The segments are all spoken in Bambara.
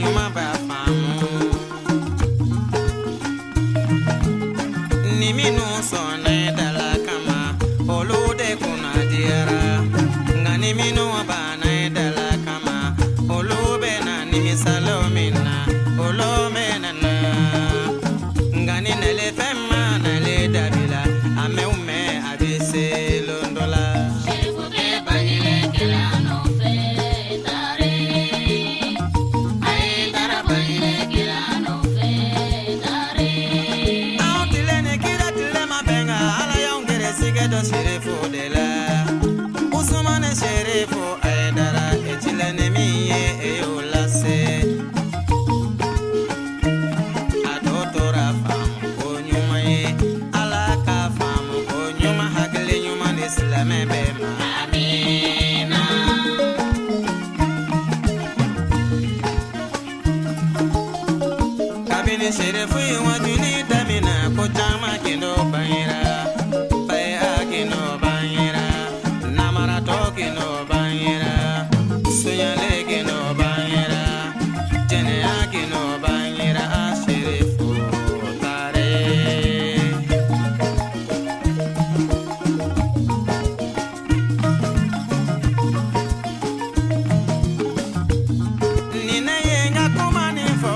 ɲuman b'a faamu ni minnu sɔnna dala kama olu de kunna diyara nka ni minnu banna dala kama olu bɛ na nimisalo min na olu bɛ na nka ni nalifɛn ma nale dabila a mɛn o mɛn a bɛ se lon dɔ la. Sirifu bɛ baɲinɛkɛla nɔfɛ taare, a ye taara baɲinɛkɛla nɔfɛ taare. Anw tile ni kira tile ma bɛn kan Ala y'anw gɛrɛsigɛ dɔ Sirifu de la Usumani Sirifu Ayidara e cila ni min ye e y'o lase a tɔ tora faamu ko ɲuman ye Ala ka faamu ko ɲuman hakili ɲuman di silamɛ bɛɛ ma. Amina. Kabini Sirifu ye wajuli daminɛ ko caman gindo bangera faya gindo bangera namaratɔ gindo bangera sonyale gindo bangera jɛnɛya gindo bangera a Sirifu taare. Ni ne ye n ka kuma nin fɔ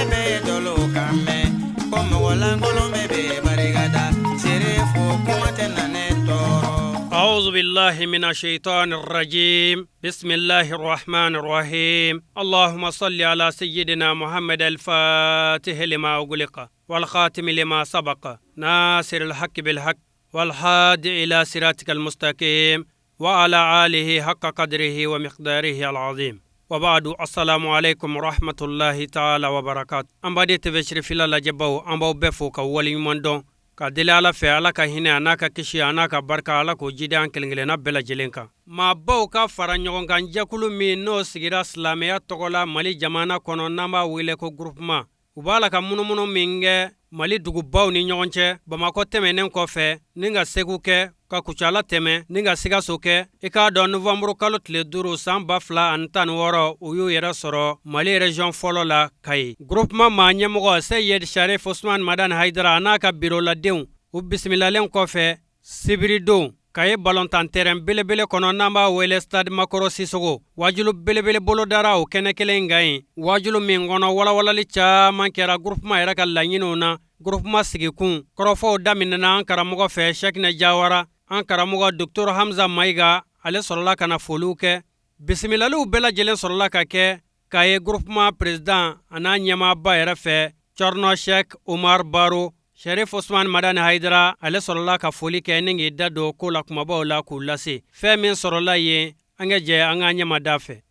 e bɛ dɔlu kan mɛn ko mɔgɔ lankolon bɛɛ bɛ barika da Sirifu kuma tɛ na ne tɔɔrɔ. أعوذ بالله من الشيطان الرجيم بسم الله الرحمن الرحيم اللهم صل على سيدنا محمد الفاتح لما أغلق والخاتم لما سبق ناصر الحق بالحق والهادي إلى صراطك المستقيم وعلى آله حق قدره ومقداره العظيم وبعد السلام عليكم ورحمة الله تعالى وبركاته an baden TV Sirifila lajɛbaw an b'aw bɛɛ fo ka waleɲuman dɔn ka deli Ala fɛ Ala ka hinɛ a n'a ka kisi a n'a ka barika Ala k'o jidi an kelen kelenna bɛɛ lajɛlen kan maabaw ka fara ɲɔgɔn kan jɛkulu min n'o sigira silamɛya tɔgɔ la Mali jamana kɔnɔ n'an b'a wele ko groupement u b'a la ka munumunu min kɛ Mali dugubaw ni ɲɔgɔn cɛ Bamakɔ tɛmɛnen kɔfɛ ni ka Segu kɛ ka Kucala tɛmɛ ni ka Sikaso kɛ i k'a dɔn novembre kalo tile 5 san 2016 u y'u yɛrɛ sɔrɔ Mali région fɔlɔ la Kayi groupement maa ɲɛmɔgɔ Seyid Sharif Usman Madani Hayidara a n'a ka biroladenw u bisimilalen kɔfɛ sibiridon Kayi balontan terrain belebele kɔnɔ n'an b'a wele stade Makoro Sisoko wajulu belebele bolodara o kɛnɛ kelen kan yen wajulu min kɔnɔ walawalali caman kɛra groupement yɛrɛ ka laɲiniw na groupement sigikun kɔrɔfɔw daminɛna an karamɔgɔ fɛ Cheickna Jawara an karamɔgɔ Docteur Hamza Mayiga ale sɔrɔla ka na foliw kɛ bisimilaliw bɛɛ lajɛlen sɔrɔla ka kɛ Kayi groupement président a n'a ɲɛmaaba yɛrɛ fɛ Thierno Cheikh Omar Baro Sharif Usman Madani Hayidara ale sɔrɔla ka foli kɛ ni k'i da don ko la kumabaw la k'u lase fɛn min sɔrɔla yen an ka jɛ an ka ɲɛmada fɛ.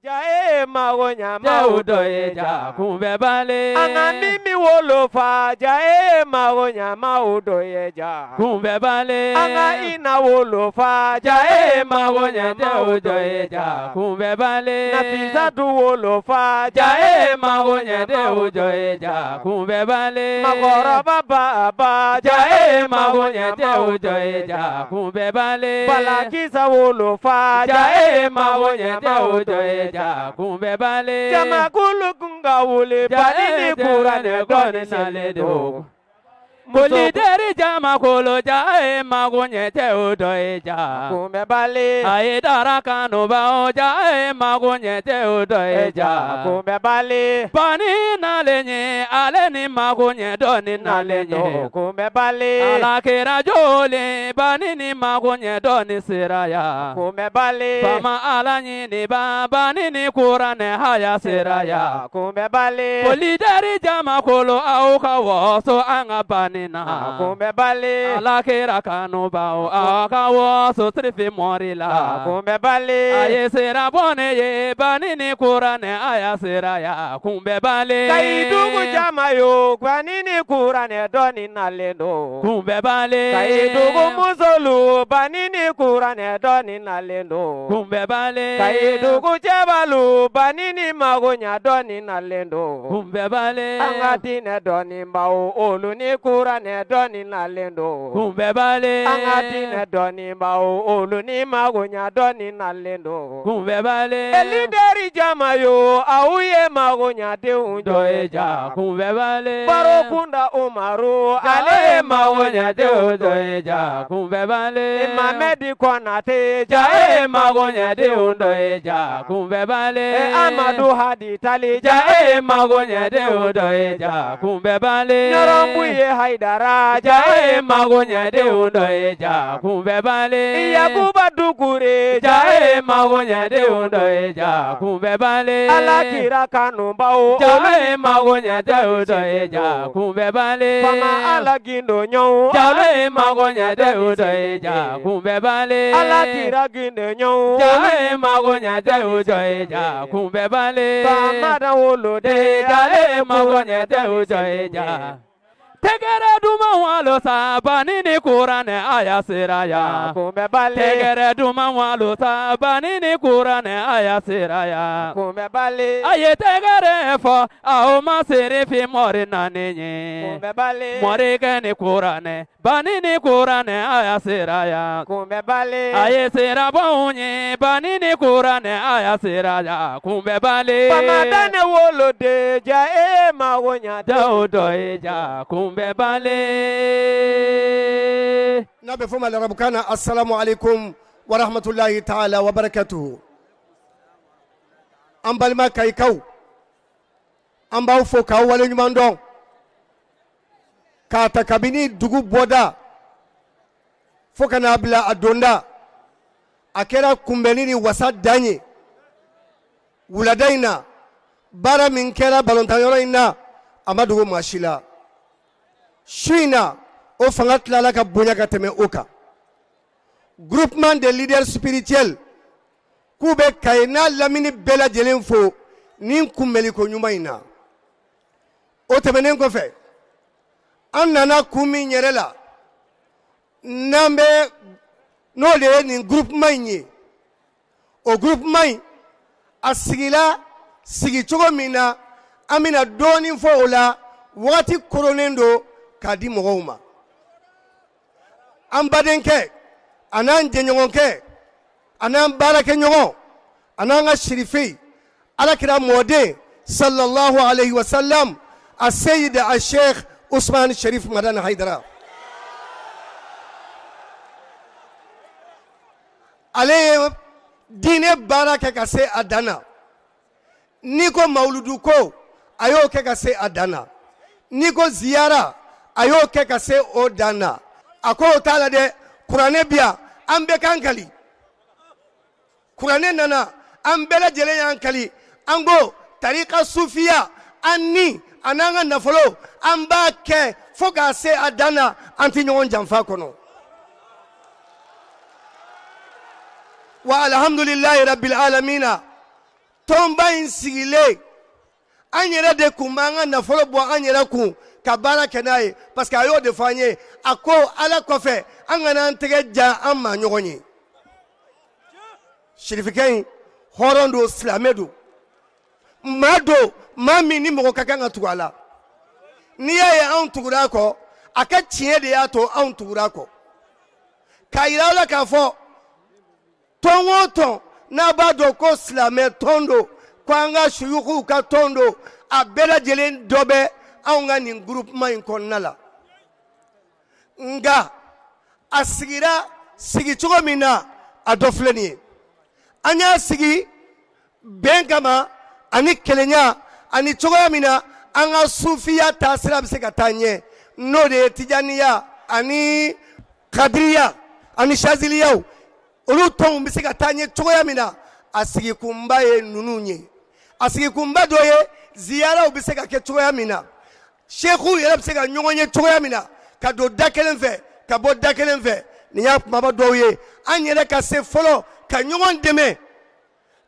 Ja e mago ɲamaw dɔ ye ja kunbɛbali an ka mimi wolofa ja e mago ɲamaw dɔ ye ja kunbɛbali an ka ina wolofa ja e mago ɲamaw dɔ ye ja kunbɛbali Nafisatu wolofa ja e mago ɲamaw dɔ ye ja kunbɛbali makɔrɔba baba ja e mago ɲamaw dɔ ye ja kunbɛbali Balakisa wolofa ja e mago ɲamaw dɔ ye ja kunbɛbali jamakulu kun ka wuli bali ni kuranɛ dɔɔni nalen don Molideri jamakolo ja e mago ɲɛ tɛ o dɔ ye ja kunbɛbali a ye dara kanuba o ja e mago ɲɛ tɛ o dɔ ye ja kunbɛbali bani nalen ye ale ni mago ɲɛ dɔɔni nalen ye kunbɛbali ala kɛra jɔlen bani ni mago ɲɛ dɔɔni sera ya kunbɛbali fama ala ɲini ba bani ni kuranɛ haya sera ya kunbɛbali Molideri jamakolo aw ka wɔsɔ an ka bani kunbɛbali ala kɛra kanubaw aw ka wɔsɔ sirifi mɔri la kunbɛbali a ye sera bɔnɛ ye bani ni kuranɛ a y'a sera ya kunbɛbali Kayi dugu jama yo bani ni kuranɛ dɔɔni nalen don kunbɛbali Kayi dugu musolu bani ni kuranɛ dɔɔni nalen don kunbɛbali Kayi dugu cɛbalu bani ni mago ɲa dɔɔni nalen don kunbɛbali an ka diinɛ dɔɔni baw olu ni kuranɛ kuranɛ dɔnni nalen don. Kunbɛbali. An ka diinɛ dɔnnibaw olu ni magoɲa dɔnni nalen don. Kunbɛbali. Elidɛri jama yo aw ye magoɲadenw dɔ ye ja kunbɛbali. Baro kunda Umaru ale ye magoɲadenw dɔ ye ja kunbɛbali. Mamɛdi Kɔnate ja e magoɲadenw dɔ ye ja kunbɛbali. Amadu Hadi Tali ja e magoɲadenw dɔ ye ja kunbɛbali. Ɲɔrɔnbu ye Hayidara ja e magoɲadenw dɔ ye ja kunbɛbali. Yakuba Dukure ja e magoɲadenw dɔ ye ja kunbɛbali. Ala kira kanubaw ja e magoɲadenw dɔ ye ja kunbɛbali. Fama Ala gindo ɲɔw ja e magoɲadenw dɔ ye ja kunbɛbali. Ala kira gindo ɲɔw ja e magoɲadenw dɔ ye ja kunbɛbali. Famada woloden ja e magoɲadenw dɔ ye ja. Tɛgɛrɛ duman walo saba ni kuranɛ aya sera ya. Kunbɛbali. Tɛgɛrɛ duman walo saba ni kuranɛ aya sera ya. Kunbɛbali. A ye tɛgɛrɛ fɔ aw ma seere fi mɔri naani ye. Kunbɛbali. Mɔrikɛ ni kuranɛ bani ni kuranɛ aya sera ya. Kunbɛbali. A ye serabaw ye bani ni kuranɛ aya sera ya. Kunbɛbali. Famadanɛ woloden ja e magoɲadenw dɔ ye ja kunbɛbali. N'a bɛ fɔ ma larabukan na assalamu alaikum wa rahmatulahi ta'ala wa barakatuhu. An balima kayikaw, an b'aw fo k'aw waleɲuman dɔn k'a ta kabini dugu bɔda fo ka n'a bila a donda, a kɛra kunbɛnni ni wasa dan ye. Wulada in na, baara min kɛra balɔntanyɔrɔ in na, a ma dogo maa si la. Su in na, o fanga tilala ka bonya ka tɛmɛ o kan. Groupement des leaders spirituels k'u bɛ Kayi n'a lamini bɛɛ lajɛlen fo nin kunbɛnliko ɲuman in na. O tɛmɛnen kɔfɛ, an nana kun min yɛrɛ la, n'an bɛ n'o de ye nin groupement in ye. O groupement in a sigila sigicogo min na, an bɛna dɔɔnin fɔ o la, wagati koronnen don k'a di mɔgɔw ma. An badenkɛ a n'an jɛɲɔgɔnkɛ a n'an baarakɛɲɔgɔn a n'an ka sirife alakira mɔden sallallahu alayhi wa sallam a seyid a sheikh Usman Sharif Madani Haidara, ale ye diinɛ baara kɛ ka se a dan na. N'i ko mawuludu ko, a y'o kɛ ka se a dan na. N'i ko ziyara, a y'o kɛ ka se o dan na. A ko o t'a la dɛ, kuranɛ bi yan, an bɛɛ k'an kali. Kuranɛ nana, an bɛɛ lajɛlen y'an kali. An ko tarika sufiya, an ni a n'an ka nafolo, an b'a kɛ fo k'a se a dan na, an tɛ ɲɔgɔn janfa kɔnɔ. Wa alhamdulilayi rabbil alamina, tɔnba in sigilen, an yɛrɛ de kun b'an ka nafolo bɔ an yɛrɛ kun ka baara kɛ n'a ye, parce que a y'o de fɔ an ye. A ko Ala kɔfɛ an kana an tɛgɛ jan an maa ɲɔgɔn ye. Sirifikɛ in hɔrɔn don, silamɛ don, maa don, maa min ni mɔgɔ ka kan ka tugu a la. N'i y'a ye anw tugura a kɔ, a ka tiɲɛ de y'a to anw tugura a kɔ. K'a yira aw la k'a fɔ tɔn o tɔn n'a b'a dɔn ko silamɛ tɔn don, ko an ka suyukuw ka tɔn don, a bɛɛ lajɛlen dɔ bɛ anw ka nin groupement in kɔnɔna la. Nka a sigira sigicogo min na, a dɔ filɛ nin ye. An y'a sigi bɛn kama ani kelenya ani cogoya min na an ka sufiya taasira bɛ se ka taa ɲɛ, n'o de ye tijaniya ani kadiriya ani shaziliyaw, olu tɔnw bɛ se ka taa ɲɛ cogoya min na. A sigikunba ye ninnu ye. A sigikunba dɔ ye ziyaraw bɛ se ka kɛ cogoya min na, sekuw yɛrɛ bɛ se ka ɲɔgɔn ye cogoya min na, ka don da kelen fɛ ka bɔ da kelen fɛ. Nin y'a kumaba dɔw ye. An yɛrɛ ka se fɔlɔ ka ɲɔgɔn dɛmɛ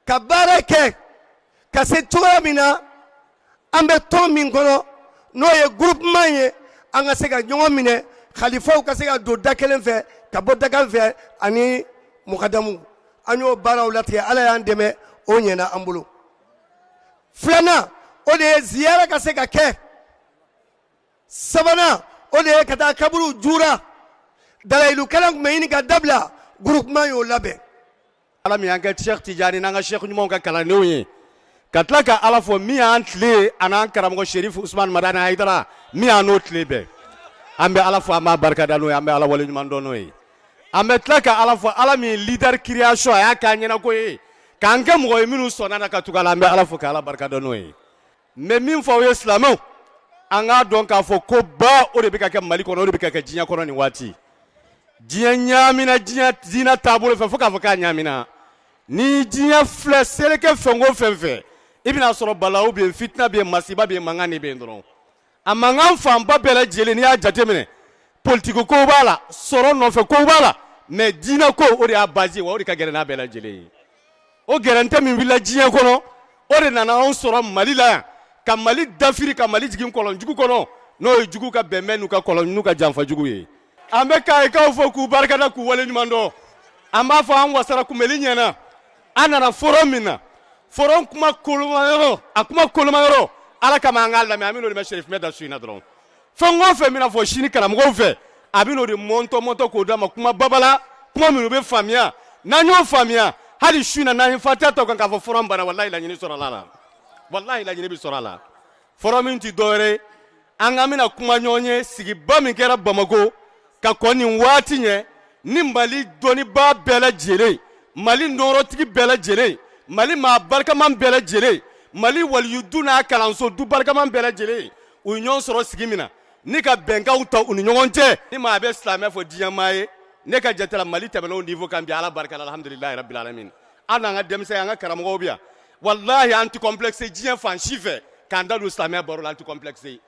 ka baara kɛ ka se cogoya min na an bɛ tɔn min kɔnɔ, n'o ye groupement ye, an ka se ka ɲɔgɔn minɛ, khalifaw ka se ka don da kelen fɛ ka bɔ da kelen fɛ ani mukadamu. An y'o baaraw latigɛ, Ala y'an dɛmɛ, o ɲɛna an bolo. Filanan, o de ye ziyara ka se ka kɛ. Sabanan, O de ye ka taa kaburu jura. Dalayilu kalan tun bɛ ɲini ka dabila, groupement y'o labɛn. Ala min y'an kɛ Cheikh Tijani n'an ka Cheikh ɲumanw ka kalandenw ye, ka tila ka Ala fɔ min y'an tile a n'an karamɔgɔ Sherif Usman Madani Hayidara, min y'an n'o tile bɛn. An bɛ Ala fɔ, an b'a barikada n'o ye, an bɛ Ala waleɲuman dɔn n'o ye. An bɛ tila ka Ala fɔ, Ala min ye leader création a y'a k'an ɲɛna ko ye, k'an kɛ mɔgɔ ye minnu sɔnna na ka tugu a la, an bɛ Ala fɔ ka Ala barikada n'o ye. N bɛ min fɔ aw ye silamɛw, an k'a dɔn k'a fɔ ko ba o de bɛ ka kɛ Mali kɔnɔ, o de bɛ ka kɛ diɲɛ kɔnɔ nin waati. Diɲɛ ɲaamina, diɲɛ diinɛ taabolo fɛ fo k'a fɔ k'a ɲaamina. Ni diɲɛ filɛ seleke fɛn o fɛn fɛ, i bɛna sɔrɔ balawu bɛ yen, fitina bɛ yen, masiba bɛ yen, mankan de bɛ yen dɔrɔn. A mankan fanba bɛɛ lajɛlen, n'i y'a jateminɛ, politiki kow b'a la, sɔrɔ nɔfɛ kow b'a la, mais diinɛ ko o de y'a base ye, wa o de ka gɛlɛn n'a bɛɛ lajɛlen ye. O gɛrɛntɛ min wulila diɲɛ kɔnɔ, o de nana anw sɔrɔ Mali la yan, ka Mali dafiri, ka Mali jigin kɔlɔnjugu kɔnɔ, n'o ye jugu ka bɛnbɛn n'u ka kɔlɔn n'u ka janfa jugu ye. An bɛ Kayikaw fo k'u barikada, k'u waleɲuman dɔn. An b'a fɔ an wasara, kunbɛli ɲɛna. An nana forum min na, forum kuma koloma yɔrɔ, a kuma koloma yɔrɔ, Ala kama an k'a lamɛn. An bɛn'o de mɛn Serif da su in na dɔrɔn. Fɛn o fɛn bɛna fɔ sini karamɔgɔw fɛ, a bɛn'o de mɔntɔ mɔntɔ k'o d'a ma, kuma babala, kuma minnu bɛ faamuya. N'an y'o faamuya, hali su in na n'an ye fatiya ta o kan k'a fɔ forum banna, walahi laɲini sɔrɔla a la, walahi laɲini bɛ sɔrɔ a la. Forum min tɛ dɔwɛrɛ ye, an ka bɛna kuma ɲɔgɔn ye sigiba min kɛra Bamakɔ ka kɔn nin waati ɲɛ, ni Mali dɔnnibaa bɛɛ lajɛlen, Mali nɔrɔtigi bɛɛ lajɛlen, Mali maa barikaman bɛɛ lajɛlen, Mali waliyudu n'a kalanso du barikaman bɛɛ lajɛlen, u ye ɲɔgɔn sɔrɔ sigi min na ni ka bɛnkanw ta u ni ɲɔgɔn cɛ. Ni maa bɛ silamɛ fɔ diɲɛ maa ye, ne ka jate la Mali tɛmɛna o niveau kan bi, Ala barika la, alhamdulilayi rabbil alamin. An n'an ka denmisɛn, an ka karamɔgɔw bɛ yan, walahi an tɛ complexe diɲɛ fan si fɛ k'an da don silamɛya baro la, an tɛ complexe.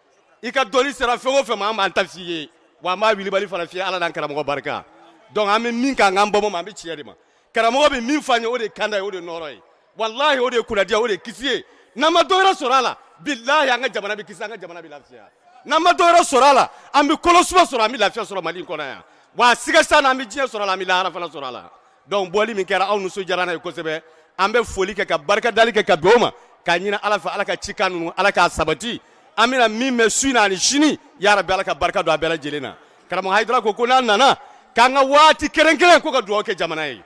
I ka dɔnni sera fɛn o fɛn ma, an b'an ta f'i ye, wa an b'a wulibali fana f'i ye, Ala n'an karamɔgɔ barika. Donc an bɛ min k'an k'an bɔ ma, an bɛ tiɲɛ de ma. Karamɔgɔ bɛ min f'an ye, o de ye kanda ye, o de ye nɔɔrɔ ye, walahi o de ye kunnadiya, o de ye kisi ye. N'an ma dɔ wɛrɛ sɔrɔ a la, bilahi an ka jamana bɛ kisi, an ka jamana bɛ lafiya. N'an ma dɔ wɛrɛ sɔrɔ a la, an bɛ kolosuma sɔrɔ, an bɛ lafiya sɔrɔ Mali in kɔnɔ yan. Wa siga san an bɛ diɲɛ sɔrɔ a la, an bɛ lahara fana sɔrɔ a la. Donc bɔli min kɛra, aw nisɔndiyara n'a ye kosɛbɛ. An bɛ foli kɛ ka barikadali kɛ ka bɛn o ma, k'a ɲini Ala fɛ, Ala ka cikan ninnu, Ala k'a sabati. An bɛna min mɛn su in na ani sini, yarabi Ala ka barika don a bɛɛ lajɛlen na. Karamɔgɔ Hayidara ko ko n'an nana k'an ka waati kɛrɛnkɛrɛn ko ka dugawu kɛ jamana ye.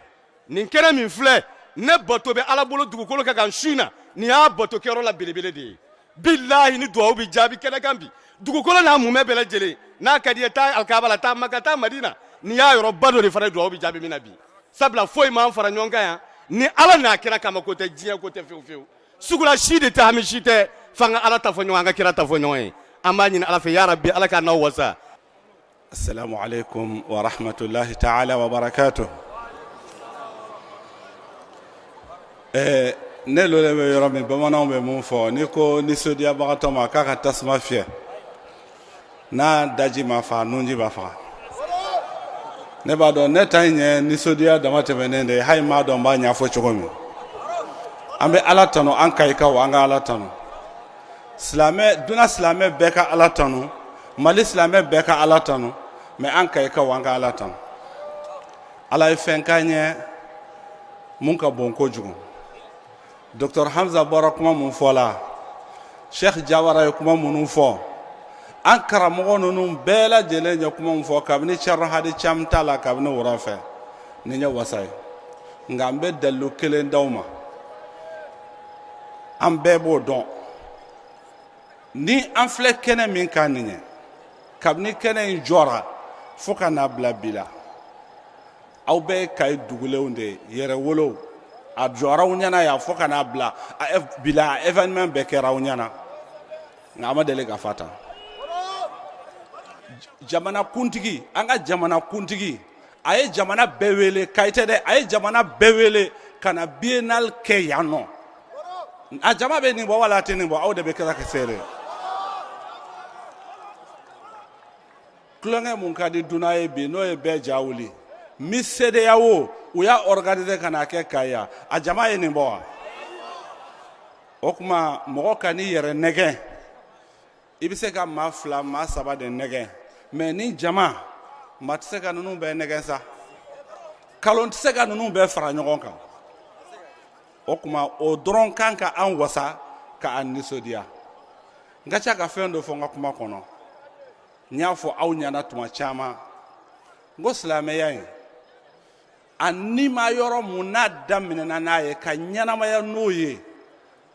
Nin kɛnɛ min filɛ, ne bato bɛ Ala bolo dugukolo kan kan su in na, nin y'a bato kɛyɔrɔ la belebele de ye. Bilahi ni dugawu bɛ jaabi kɛnɛ kan bi, dugukolo n'a mumɛ bɛɛ lajɛlen, n'a ka di ye taa Alikaba la, taa Maka, taa Madina, nin y'a yɔrɔba dɔ de fana ye dugawu bɛ jaabi min na bi. Sabula foyi m'an fara ɲɔgɔn kan yan ni Ala n'a kira kama ko tɛ, diɲɛ ko tɛ fewu fewu. Sugula si de tɛ, hami si tɛ, f'an ka Ala ta fɔ ɲɔgɔn, an ka kira ta fɔ ɲɔgɔn ye. An b'a ɲini Ala fɛ, yarabi Ala k'an n'aw wasa. Assalamu alaikum wa rahmatullahi ta'ala wa barakatuh. Ne lole bɛ yɔrɔ min, bamananw bɛ mun fɔ? N'i ko nisɔndiyabagatɔ ma k'a ka tasuma fiyɛ, n'a daji ma fa, nunji b'a faga. Ne b'a dɔn ne ta in ye nisɔndiya dama tɛmɛnen de ye, hali m'a dɔn n b'a ɲɛfɔ cogo min. An bɛ Ala tanu, an Kayikaw, an ka Ala tanu. Silamɛ duna, silamɛ bɛɛ ka Ala tanu, Mali silamɛ bɛɛ ka Ala tanu, mais an Kayikaw, an ka Ala tanu. Ala ye fɛn k'an ye mun ka bon kojugu. Docteur Hamza bɔra kuma mun fɔ la, Cheikh Jawara ye kuma minnu fɔ, an karamɔgɔ ninnu bɛɛ lajɛlen ye kuma mun fɔ kabini Thierno Hadi Thiam ta la, kabini wura fɛ, nin ye wasa ye. Nka n bɛ dalilu kelen d'aw ma, an bɛɛ b'o dɔn. Ni an filɛ kɛnɛ min kan nin ye, kabini kɛnɛ in jɔra fo ka n'a bila bi la, aw bɛɛ ye Kayi dugulenw de ye, yɛrɛwolow. A jɔra aw ɲɛna yan fo ka n'a bila bi la, a événement bɛɛ kɛra aw ɲɛna, nka a ma deli ka fa tan. Jamanakuntigi, an ka jamanakuntigi, a ye jamana bɛɛ wele, Kayi tɛ dɛ, a ye jamana bɛɛ wele ka na biennale kɛ yan nɔ. A jama bɛ nin bɔ wala a tɛ nin bɔ, aw de bɛ kɛra ka seere. Tulonkɛ mun ka di dunan ye bi, n'o ye bɛɛ ja wuli, Miss CEDEAO, u y'a organiser ka n'a kɛ Kayi yan, a jama ye nin bɔ wa? O tuma mɔgɔ ka n'i yɛrɛ nɛgɛn, i bɛ se ka maa fila, maa saba de nɛgɛn, mais ni jama, maa tɛ se ka ninnu bɛɛ nɛgɛn sa, kalon tɛ se ka ninnu bɛɛ fara ɲɔgɔn kan. O tuma o dɔrɔn kan ka an wasa, ka an nisɔndiya. N ka ca ka fɛn dɔ fɔ n ka kuma kɔnɔ. N y'a fɔ aw ɲɛna tuma caman n ko silamɛya in a nima yɔrɔ mun n'a daminɛna n'a ye ka ɲɛnamaya n'o ye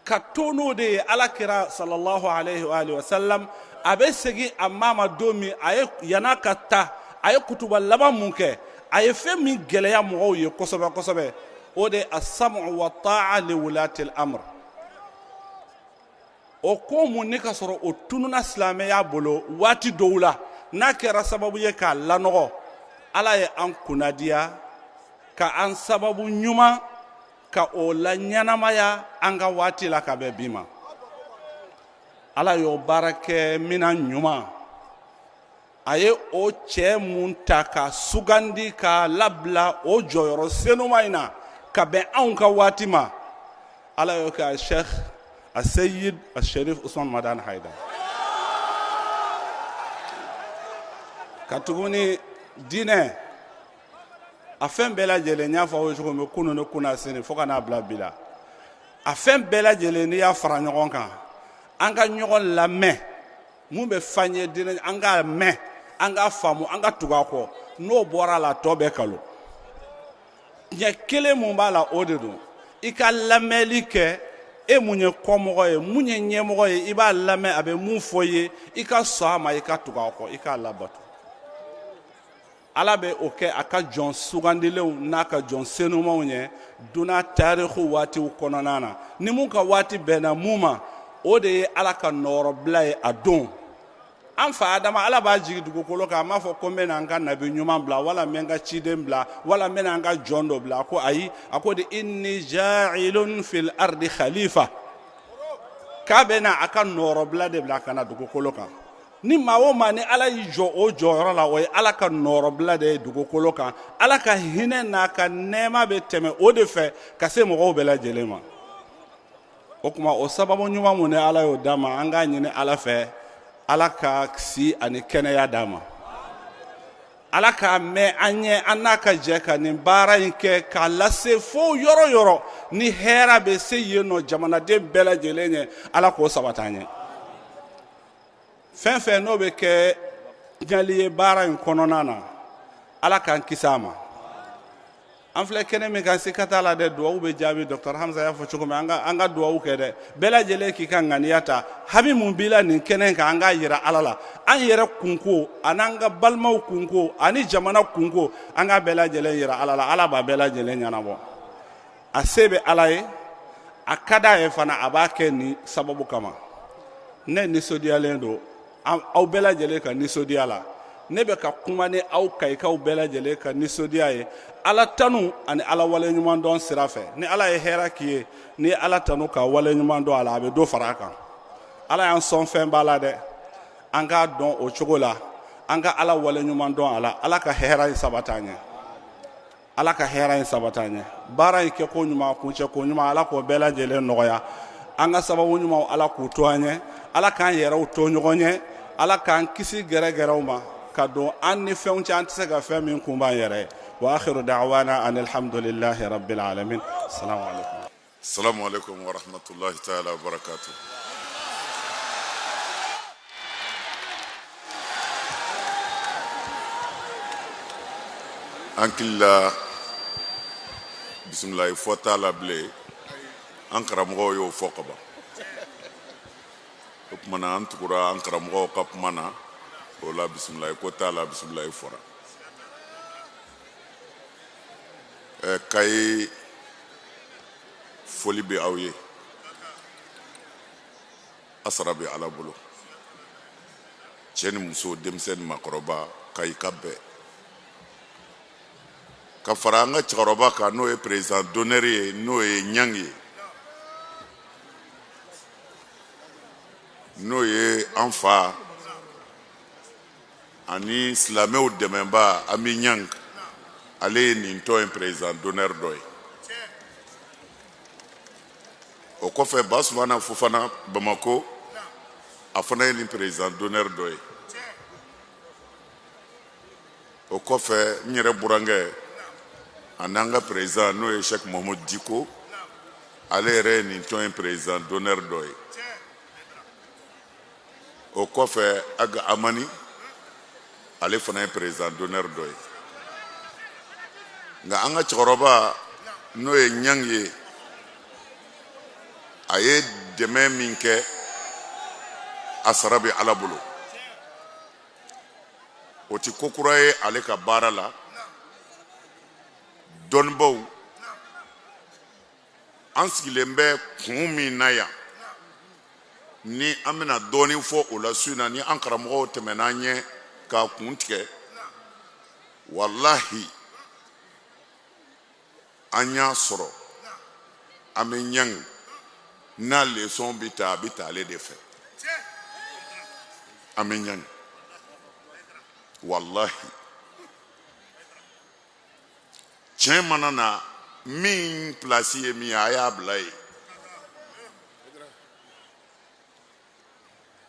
ka to n'o de ye ala kira sallallahu alaihi wa alihi wasallam a bɛ segin a ma ma don min a ye yan'a ka taa a ye kutuba laban mun kɛ a ye fɛn min gɛlɛya mɔgɔw ye kosɛbɛ kosɛbɛ o de ye as-sam'u wa ta'a li wulati al-amr o ko mun ni ka sɔrɔ o tununa silamɛya bolo waati dɔw la n'a kɛra sababu ye k'a lanɔgɔ ala ye an kunnadiya ka an sababu ɲuman ka o laɲɛnamaya an ka waati la ka bɛn bi ma ala y'o baara kɛ minan ɲuman a ye o cɛ mun ta ka sugandi k'a labila o jɔyɔrɔ senuma in na ka bɛn anw ka waati ma ala y'o kɛ a sheikh a seyid a sherif usman madani haidara ka tuguni diinɛ a fɛn bɛɛ lajɛlen n y'a fɔ aw ye cogo min kunun ni kunasini fo ka n'a bila bi la a fɛn bɛɛ lajɛlen n'i y'a fara ɲɔgɔn kan an ka ɲɔgɔn lamɛn mun bɛ f'an ye diinɛ an k'a mɛn an k'a faamu an ka tugu a kɔ n'o bɔra a la tɔ bɛɛ kalo tiɲɛ kelen mun b'a la o de don i ka lamɛnli kɛ e mun ye kɔmɔgɔ ye mun ye ɲɛmɔgɔ ye i b'a lamɛn a bɛ mun fɔ i ye i ka sɔn a ma i ka tugu a kɔ i k'a labato ala bɛ o kɛ a ka jɔn sugandilenw n'a ka jɔn senumanw ye dunya tariku waatiw kɔnɔna na ni mun ka waati bɛnna mun ma o de ye ala ka nɔrɔbila ye a don an fa adama ala b'a jigin dugukolo kan a m'a fɔ ko n bɛna n ka nabi ɲuman bila wala n bɛ n ka ciden bila wala n bɛna n ka jɔn dɔ bila a ko ayi a ko de inni ja'ilun fil ardi khalifa k'a bɛna a ka nɔrɔbila de bila ka na dugukolo kan ni maa o maa ni ala y'i jɔ o jɔyɔrɔ la o ye ala ka nɔrɔbila de ye dugukolo kan ala ka hinɛ n'a ka nɛɛma bɛ tɛmɛ o de fɛ ka se mɔgɔw bɛɛ lajɛlen ma o tuma o sababu ɲuman mun ni ala y'o d'an ma an k'a ɲini ala fɛ ala ka si ani kɛnɛya d'an ma ala k'a mɛn an ɲɛ an n'a ka jɛ ka nin baara in kɛ k'a lase fo yɔrɔ yɔrɔ ni hɛrɛ bɛ se yen nɔ jamanaden bɛɛ lajɛlen ye ala k'o sabati an ye fɛn fɛn n'o bɛ kɛ tiɲɛli ye baara in kɔnɔna na ala k'an kisi a ma an filɛ kɛnɛ min kan sika t'a la dɛ duwawu bɛ jaabi docteur hamza y'a fɔ cogo min an ka an ka duwawu kɛ dɛ bɛɛ lajɛlen k'i ka ŋaniya ta hami mun b'i la nin kɛnɛ in kan an k'a yira ala la an yɛrɛ kunko an'an ka balimaw kunko ani jamana kunko an k'a bɛɛ lajɛlen yira ala la ala b'a bɛɛ lajɛlen ɲɛnabɔ a se bɛ ala ye a ka d'a ye fana a b'a kɛ nin sababu kama ne nisɔndiyalen don aw bɛɛ lajɛlen ka nisɔndiya la ne bɛ ka kuma ni aw kayikaw bɛɛ lajɛlen ka nisɔndiya ye ala tanu ani ala waleɲumandɔn sira fɛ ni ala ye hɛrɛ k'i ye n'i ye ala tanu ka waleɲumandɔn a la a bɛ dɔ fara a kan ala y'an sɔn fɛn b'a la dɛ an k'a dɔn o cogo la an ka ala waleɲumandɔn a la ala ka hɛrɛ in sabati an ye ala ka hɛrɛ in sabati an ye baara in kɛ ko ɲuman kuncɛ ko ɲuman ala k'o bɛɛ lajɛlen nɔgɔya an ka sababu ɲumanw ala k'u to an ye ala k'an yɛrɛw to ɲɔgɔn ye ala k'an kisi gɛrɛgɛrɛw ma ka don an ni fɛnw cɛ an tɛ se ka fɛn min kunbɛn an yɛrɛ ye wa akhiru da'wana anil hamdulillahi rabbil alamin assalamu alaikum Salamu alaikum wa rahmatullahi ta'ala wa barakatuh. An hakili la bisimilayi fɔ t'a la bilen an karamɔgɔw y'o fɔ ka ban o tuma na an tugura an karamɔgɔw ka kuma na o la bisimilayi ko t'a la bisimilayi fɔra Kayi foli bɛ aw ye a sara bɛ ala bolo cɛ ni muso denmisɛn ni maakɔrɔba kayika bɛɛ ka fara an ka cɛkɔrɔba kan n'o ye président d'honneur ye n'o ye ɲangi ye n'o ye an fa ani silamɛw dɛmɛba ami ɲang ale ye nin tɔn in président d'honneur dɔ ye o kɔfɛ basumana fofana bamako a fana ye nin président d'honneur dɔ ye o kɔfɛ n yɛrɛ burankɛ ani an ka président n'o ye Cheikh Mahmoud Dicko ale yɛrɛ ye nin tɔn in président d'honneur dɔ ye o kɔfɛ aga amani Ale fana ye président d'honneur dɔ ye. Nka an ka cɛkɔrɔba n'o ye Ɲangi ye, a ye dɛmɛ min kɛ, a sara bɛ Ala bolo. O tɛ ko kura ye ale ka baara la. Dɔnnibaw, an sigilen bɛ kun min na yan, ni an bɛna dɔɔnin fɔ o la su in na, ni an karamɔgɔw tɛmɛna an ɲɛ k'a kun tigɛ, walahi an y'a sɔrɔ Ami Ɲangi n'a leçon bɛ ta, a bɛ ta ale de fɛ. Ami Ɲangi, walahi tiɲɛ mana na, min pilasi ye min ye, a y'a bila yen.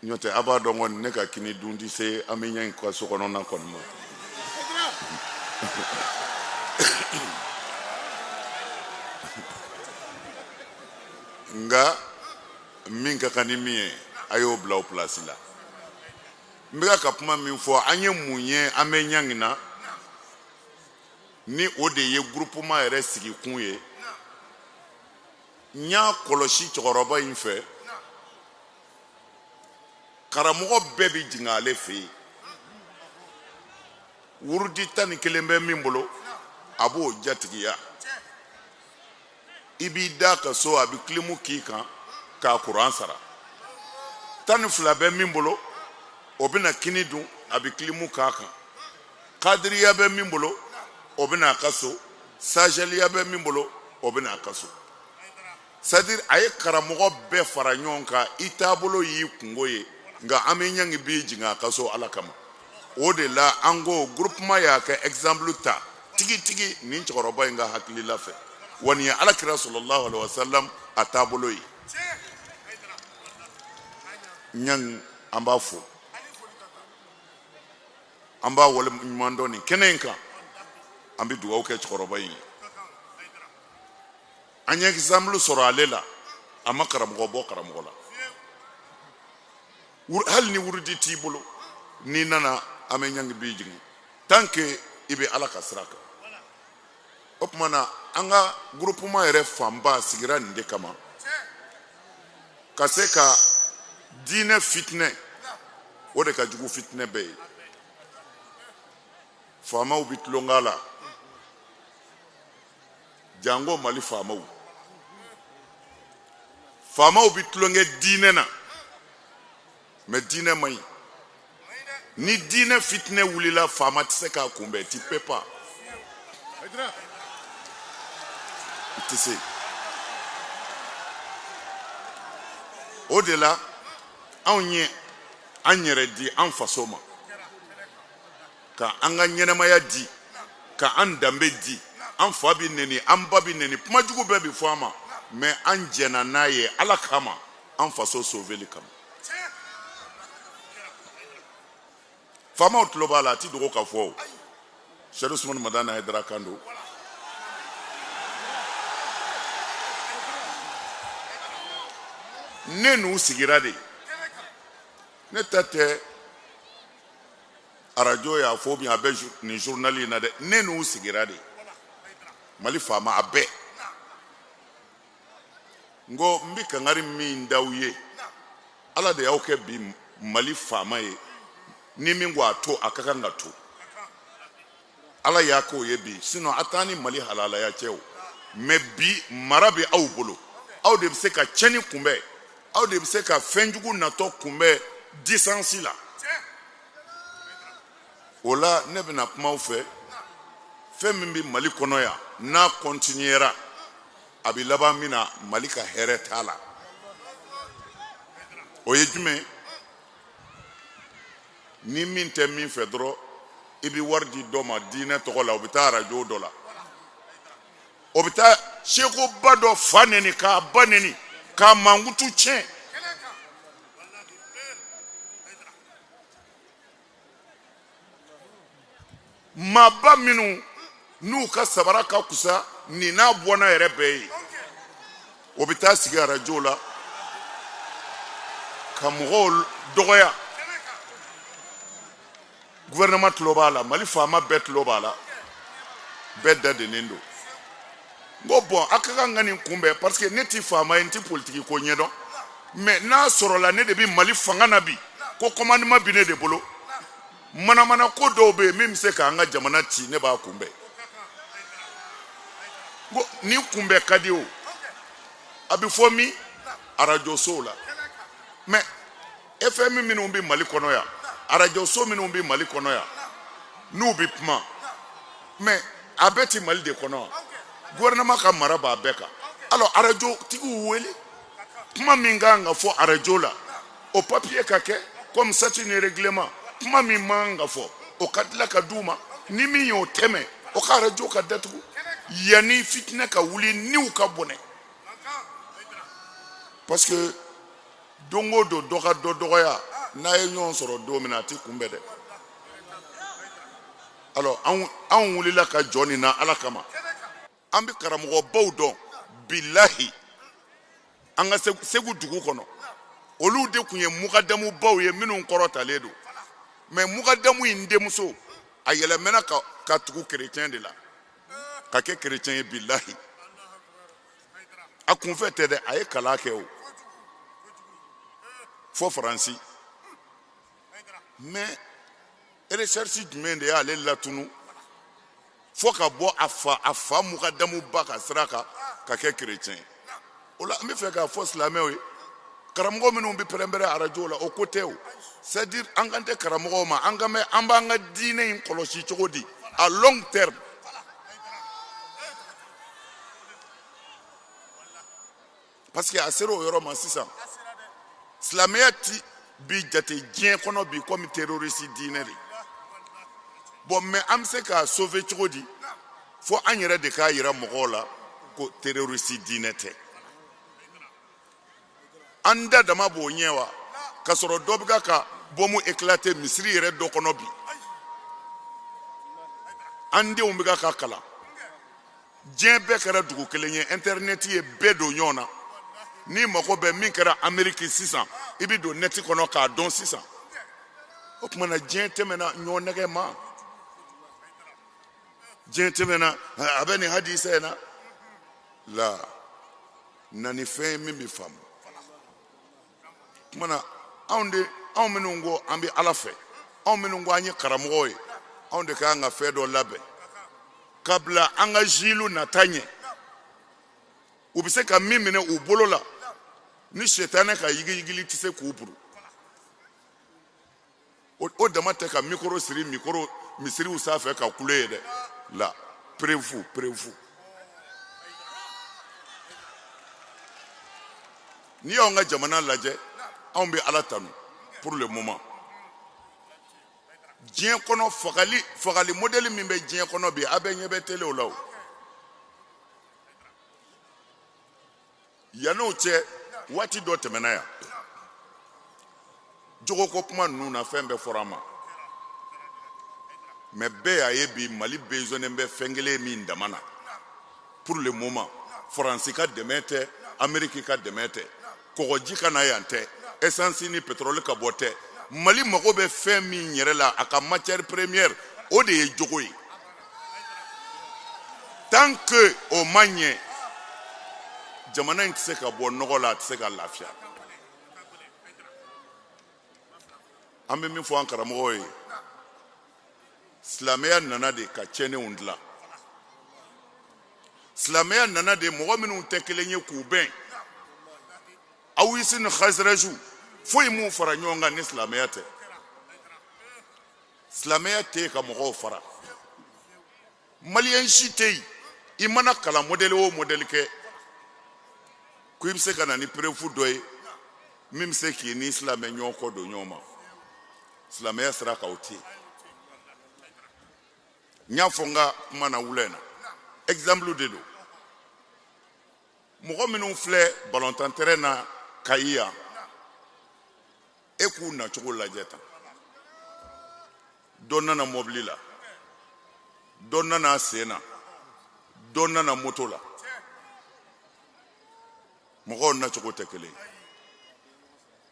N'o tɛ, a b'a dɔn kɔni, ne ka kini dun tɛ se Ami Ɲangi ka so kɔnɔna kɔni ma. Nka min ka kan ni min ye, a y'o bila o pilasi la. N bɛ ka kuma min fɔ, an ye mun ye Ami Ɲangi na, ni o de ye groupement yɛrɛ sigikun ye? N y'a kɔlɔsi cɛkɔrɔba in fɛ, karamɔgɔ bɛɛ bɛ jigin ale fɛ yen. Wurudi 11 bɛ min bolo, a b'o jatigiya. I b'i da ka so, a bɛ kilimu k'i kan k'a kuran sara. 12 bɛ min bolo, o bɛna kini dun, a bɛ kilimu k'a kan. Kadiriya bɛ min bolo, o bɛna a ka so. Sajaliya bɛ min bolo, o bɛna a ka so. C'est-à-dire, a ye karamɔgɔ bɛɛ fara ɲɔgɔn kan. I taabolo y'i kungo ye, nka Ami Ɲangi b'i jigin a ka so Ala kama. O de la an ko groupement y'a kɛ exemple ta tigitigi nin cɛkɔrɔba in ka hakilila fɛ, wa nin ye Ala kira sallallahu alaihi wasallam a taabolo ye. Ɲangi, an b'a fo, an b'a waleɲuman dɔn nin kɛnɛ in kan. An bɛ dugawu kɛ cɛkɔrɔba in ye. An ye exemple sɔrɔ ale la, a ma karamɔgɔ bɔ karamɔgɔ la. Hali ni wurudi t'i bolo, n'i nana, Ami Ɲangi b'i jigin tant que i bɛ Ala ka sira kan. O tuma na, an ka groupement yɛrɛ fanba sigira nin de kama, ka se ka diinɛ fitinɛ, o de ka jugu fitinɛ bɛɛ ye. Faamaw bɛ tulon la, janko Mali faamaw. Faamaw bɛ tulonkɛ diinɛ na, mais diinɛ man ɲi. Ni diinɛ fitinɛ wulila, faama tɛ se k'a kunbɛn. Tu peux pas, i tɛ se. O de la anw ye an yɛrɛ di an faso ma, ka an ka ɲɛnamaya di, ka an danbe di. An fa bɛ neni, an ba bɛ neni, kuma jugu bɛɛ bɛ fɔ an ma, mais an jɛnna n'a ye Ala kama, an faso sauveli kama. Faamaw tulo b'a la, a ti dogo ka fɔ. O Sɛdu Usumani Madani Hayidara kan don. Ne n'u sigira de, ne ta tɛ arajo y'a fɔ bi, a bɛ nin journal in na dɛ. Ne n'u sigira de, Mali faama a bɛɛ. N ko n bɛ kangari min d'aw ye, Ala de y'aw kɛ bi Mali faama ye. Ni min ko a to, a ka kan ka to. Ala y'a k'o ye bi, sinon a t'an ni Mali halalaya cɛ o. Mais bi mara bɛ aw bolo, aw de bɛ se ka tiɲɛni kunbɛn, aw de bɛ se ka fɛnjugu natɔ kunbɛn distance la. O la ne bɛna kuma aw fɛ. Fɛn min bɛ Mali kɔnɔ yan, n'a continuera, a bɛ laban min na, Mali ka hɛrɛ t'a la. O ye jumɛn? Ni min tɛ min fɛ dɔrɔn, i bɛ wari di dɔ ma diinɛ tɔgɔ la, o bɛ taa arajo dɔ la, o bɛ taa sekoba dɔ fa neni, k'a ba neni, k'a mankutu tiɲɛ. Maaba minnu n'u ka sabara ka kusa nin n'a bɔnna yɛrɛ bɛɛ ye, o bɛ taa sigi arajo la ka mɔgɔw dɔgɔya. Gouvernement tulo b'a la, Mali faama bɛɛ tulo b'a la, bɛɛ da dennen don. N ko bon, a ka kan ka nin kunbɛn parce que ne ti faama ye, n ti politiki ko ɲɛdɔn, mais n'a sɔrɔla ne de bɛ Mali fanga na bi, ko commandement bi ne de bolo, manamana ko dɔw bɛ yen min bɛ se k'an ka jamana ci, ne b'a kunbɛn. N ko nin kunbɛn ka di o, a bɛ fɔ min arajosow la, mais FM minnu bɛ Mali kɔnɔ yan, arajoso minnu bɛ Mali kɔnɔ yan, n'u bɛ kuma, mais a bɛɛ ti Mali de kɔnɔ wa? Gouvernement ka mara b'a bɛɛ kan. Alors arajo tigiw wele, kuma min kan ka fɔ arajo la, o papier ka kɛ comme statut ni règlement, kuma min man kan ka fɔ, o ka tila ka d'u ma. Ni min y'o tɛmɛ, o ka arajo ka datugu yanni fitinɛ ka wuli, niw ka bɔnɛ, parce que don o don dɔ ka dɔ dɔgɔya, n'a ye ɲɔgɔn sɔrɔ don min na, a ti kunbɛn dɛ. Alors anw wulila ka jɔ nin na Ala kama. An bɛ karamɔgɔbaw dɔn, bilahi, an ka Segu dugu kɔnɔ, olu de tun ye mukadamubaw ye minnu kɔrɔtalen don. Mais mukadamu in denmuso, a yɛlɛmɛna ka tugu kerecɛn de la, ka kɛ kerecɛn ye, bilahi. A kunfɛ tɛ dɛ, a ye kalan kɛ o fo Faransi. Mais recherche jumɛn de y'ale latunu fo ka bɔ a fa mukadamuba ka sira kan ka kɛ kerecɛn ye? O la an bɛ fɛ k'a fɔ silamɛw ye, karamɔgɔ minnu bɛ pɛrɛnpɛrɛn arajo la, o ko tɛ o. C'est à dire an kan tɛ karamɔgɔw ma, an kan bɛ an b'an ka diinɛ in kɔlɔsi cogo di à long terme. Parce que a sera o yɔrɔ ma sisan, silamɛya ti bi jate diɲɛ kɔnɔ bi komi terroriste diinɛ de. Bon, mais an bɛ se k'a sauver cogo di? Fo an yɛrɛ de k'a yira mɔgɔw la ko terroriste diinɛ tɛ. An da dama b'o ɲɛ wa, k'a sɔrɔ dɔ bɛ ka bɔmu éclater misiri yɛrɛ dɔ kɔnɔ bi. An denw bɛ ka kalan, diɲɛ bɛɛ kɛra dugu kelen ye, internet ye bɛɛ don ɲɔgɔn na. N'i mago bɛ min kɛra Ameriki sisan, i bɛ don net kɔnɔ k'a dɔn sisan. O tuma na diɲɛ tɛmɛna ɲɔgɔn nɛgɛ ma, diɲɛ tɛmɛna a bɛ nin hadisa in na la na ni fɛn ye min bɛ faamu. Tuma na anw de, anw minnu ko an bɛ Ala fɛ, anw minnu ko an ye karamɔgɔw ye, anw de ka kan ka fɛn dɔ labɛn ka bila an ka zilu nata ɲɛ, u bɛ se ka min minɛ u bolo la ni sitanɛ ka yigiyigili tɛ se k'u buru. O dama tɛ ka mikoro siri mikoro misiriw sanfɛ ka kule ye dɛ. La preuve, preuve. N'i y'anw ka jamana lajɛ, anw bɛ Ala tanu pour le moment. Diɲɛ kɔnɔ fagali modèle min bɛ diɲɛ kɔnɔ bi, a bɛɛ ɲɛ bɛ telew la o. Yann'o cɛ, waati dɔ tɛmɛna yan, jogoko kuma ninnu na, fɛn bɛɛ fɔra an ma, mais bɛɛ y'a ye bi Mali besoin bɛ fɛn kelen min dama na pour le moment. Faransi ka dɛmɛ tɛ, Ameriki ka dɛmɛ tɛ, kɔgɔji ka na yan tɛ, essence ni pétrole ka bɔ tɛ. Mali mago bɛ fɛn min yɛrɛ la, a ka matière première, o de ye jogo ye. Tant que o ma ɲɛ, jamana in tɛ se ka bɔ nɔgɔ la, a tɛ se ka lafiya. An bɛ min fɔ an karamɔgɔw ye, silamɛya nana de ka tiɲɛnenw dilan. Silamɛya nana de mɔgɔ minnu tɛ kelen ye k'u bɛn. Awisi ni Khazraju, foyi m'u fara ɲɔgɔn kan ni silamɛya tɛ. Silamɛya tɛ yen ka mɔgɔw fara. Maliyɛn si tɛ yen, i mana kalan modèle o modèle kɛ, ko i bɛ se ka na ni preuve dɔ ye min bɛ se k'i ni silamɛ ɲɔgɔn kɔ don ɲɔgɔn ma. Silamɛya sira kan, o tɛ yen. N y'a fɔ n ka kuma na wula in na, exemple de don. Mɔgɔ minnu filɛ balontan terrain na Kayi yan, e k'u nacogo lajɛ tan. Dɔ nana mɔbili la, dɔ nana sen na, dɔ nana moto la. Mɔgɔw nacogo tɛ kelen ye.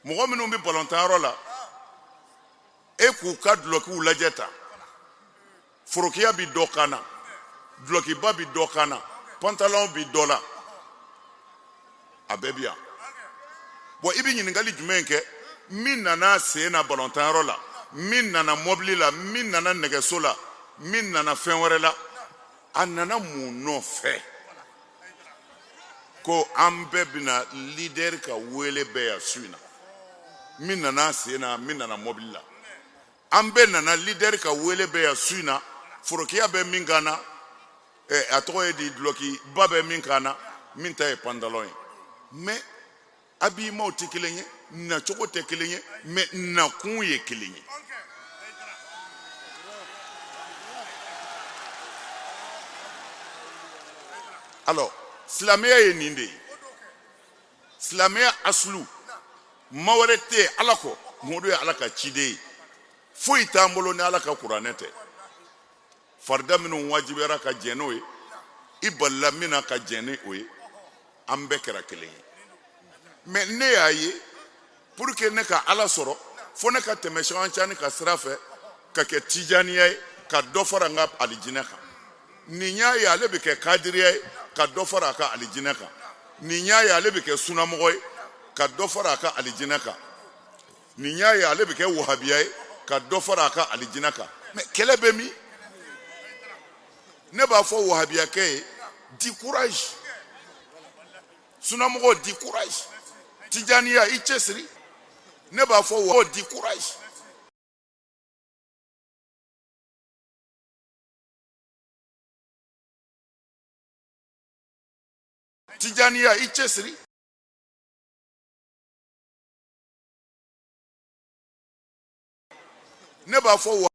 Mɔgɔ minnu bɛ balontan yɔrɔ la, e E k'u ka dulɔkiw lajɛ tan, forokiya bi dɔ kan na, dulɔkiba bi dɔ kan na, pantalon bi dɔ la, a bɛɛ bi yan. Bon, i bɛ ɲininkali jumɛn kɛ? Min nana sen na balɔntanyɔrɔ la, min nana mɔbili la, min nana nɛgɛso la, min nana fɛn wɛrɛ la, a nana mun nɔfɛ? Ko an bɛɛ bɛna leader ka wele bɛɛ yan su in na. Min nana sen na, min nana mɔbili la, an bɛɛ nana leader ka wele bɛɛ yan su in na. Forokiya bɛ min kan na, a tɔgɔ ye di, dulɔkiba bɛ min kan na, min ta ye pantalon ye. Mais habillement tɛ kelen ye, nacogo tɛ kelen ye, mais nakun ye kelen ye. Alors silamɛya ye nin de ye. Silamɛya asulu ma wɛrɛ tɛ yen Ala kɔ. Muhamadu ye Ala ka ciden ye. Foyi t'an bolo ni Ala ka kuranɛ tɛ. Farida minnu wajibiyara ka jɛn n'o ye, i balila min na ka jɛn ni o ye, an bɛɛ kɛra kelen ye. Mais ne y'a ye, pour que ne ka Ala sɔrɔ, fo ne ka tɛmɛ Sɛki Cani ka sira fɛ ka kɛ tijaniya ye, ka dɔ fara n ka alijinɛ kan. Nin y'a ye, ale bɛ kɛ kadiriya ye, ka dɔ fara a ka alijinɛ kan. Nin y'a ye, ale bɛ kɛ sunamɔgɔ ye, ka dɔ fara a ka alijinɛ kan. Nin y'a ye, ale bɛ kɛ wahabiya ye, ka dɔ fara a ka alijinɛ kan. Mais kɛlɛ bɛ min? Ne b'a fɔ wahabiyakɛ ye, du courage. Sunamɔgɔ, du courage. Tijaniya, i cɛsiri. Ne b'a fɔ wa, du courage. Tijaniya, i cɛsiri. Ne b'a fɔ wa,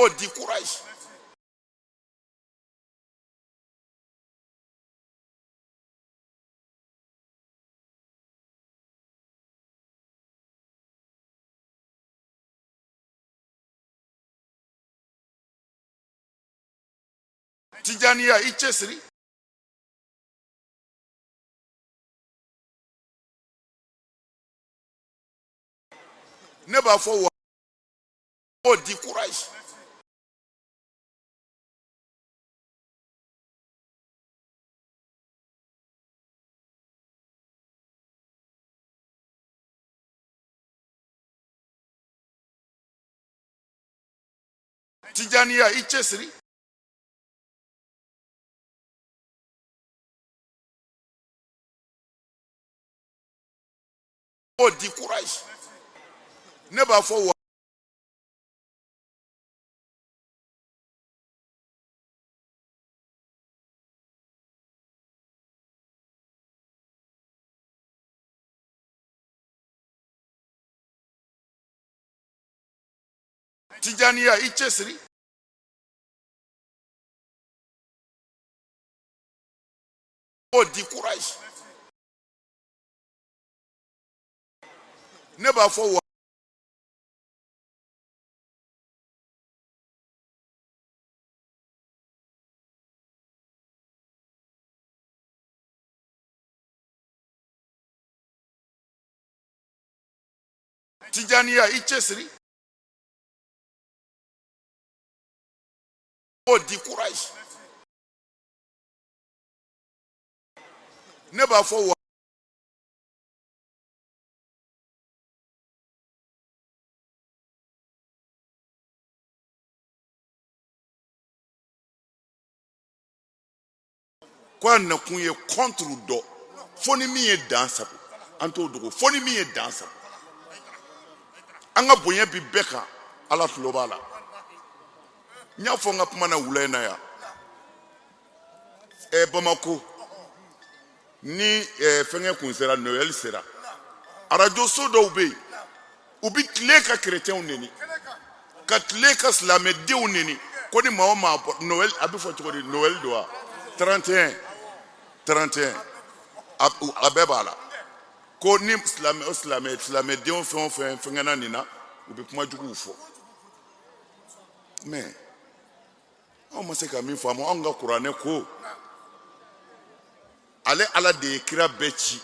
du courage. Tijaniya, i cɛsiri. Ne b'a fɔ wa, du courage. Tijaniya, i cɛsiri. Du courage. Ne b'a fɔ wa, Tijaniya, i cɛsiri. Du courage. Ne b'a fɔ wa, Tijaniya, i cɛsiri. Du courage. Ne b'a fɔ wa, ko a nakun ye contre dɔ, fo ni min ye dan sago. An t'o dogo, fo ni min ye dan sago. An ka bonya bi bɛɛ kan, Ala tulo b'a la. N y'a fɔ n ka kuma na wula in na yan, Bamako ni fɛnkɛ kun sera, Noël sera, arajoso dɔw bɛ yen, u bɛ tile ka kerecɛnw neni, ka tile ka silamɛdenw neni, ko ni maa o maa bɔ Noël, a bɛ fɔ cogo di, Noël don wa, 31 31, a bɛɛ b'a la, ko ni silamɛ o silamɛ, silamɛdenw fɛn o fɛn fɛnkɛna nin na, u bɛ kuma juguw fɔ. Mais anw ma se ka min faamu, anw ka kuranɛ ko ale Ala de ye kira bɛɛ ci.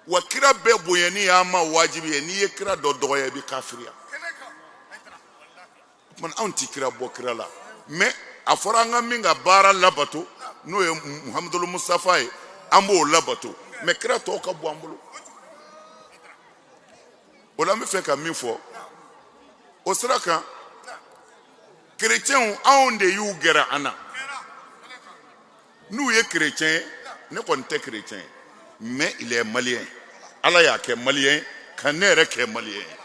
Wa kira bɛɛ bonyani y'an ma wajibi ye. N'i ye kira dɔ dɔgɔya, i bɛ kafiriya. O tuma anw ti kira bɔ kira la, mais a fɔra an ka min ka baara labato, n'o ye Muhamadul Mustafa ye, an b'o labato, mais kira tɔw ka bon an bolo. O la n bɛ fɛ ka min fɔ o sira kan, kerecɛnw, anw de y'u gɛrɛ an na. N'u ye kerecɛn ye, ne kɔni tɛ kerecɛn ye, mais il est malien. Ala y'a kɛ malien ka ne yɛrɛ kɛ malien ye.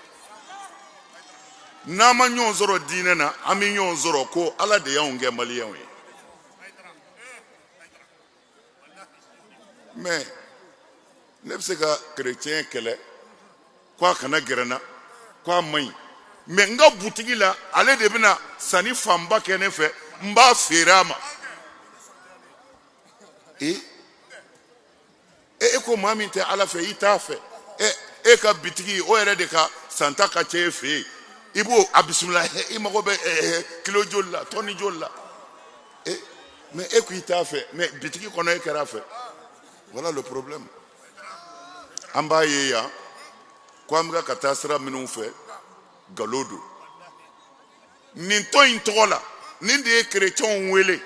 N'an ma ɲɔgɔn sɔrɔ diinɛ na, an bɛ ɲɔgɔn sɔrɔ ko Ala de y'anw kɛ maliyɛnw ye. Mais ne bɛ se ka kerecɛn kɛlɛ ko a kana gɛrɛ n na, ko a man ɲi, mais n ka butigi la, ale de bɛna sanni fanba kɛ ne fɛ, n b'a feere a ma. E e ko maa min tɛ Ala fɛ, i t'a fɛ. E e ka bitigi, o yɛrɛ de ka santa ka ca e fɛ yen. I b'o a bisimila, i mago bɛ kilo joli la, tɔni joli la? E mais e ko i t'a fɛ, mais bitigi kɔnɔ e kɛra a fɛ. Voilà le problème. An b'a ye yan ko an bɛ ka taa sira minnu fɛ, nkalon don. Nin tɔn in tɔgɔ la, nin de ye kerecɛnw wele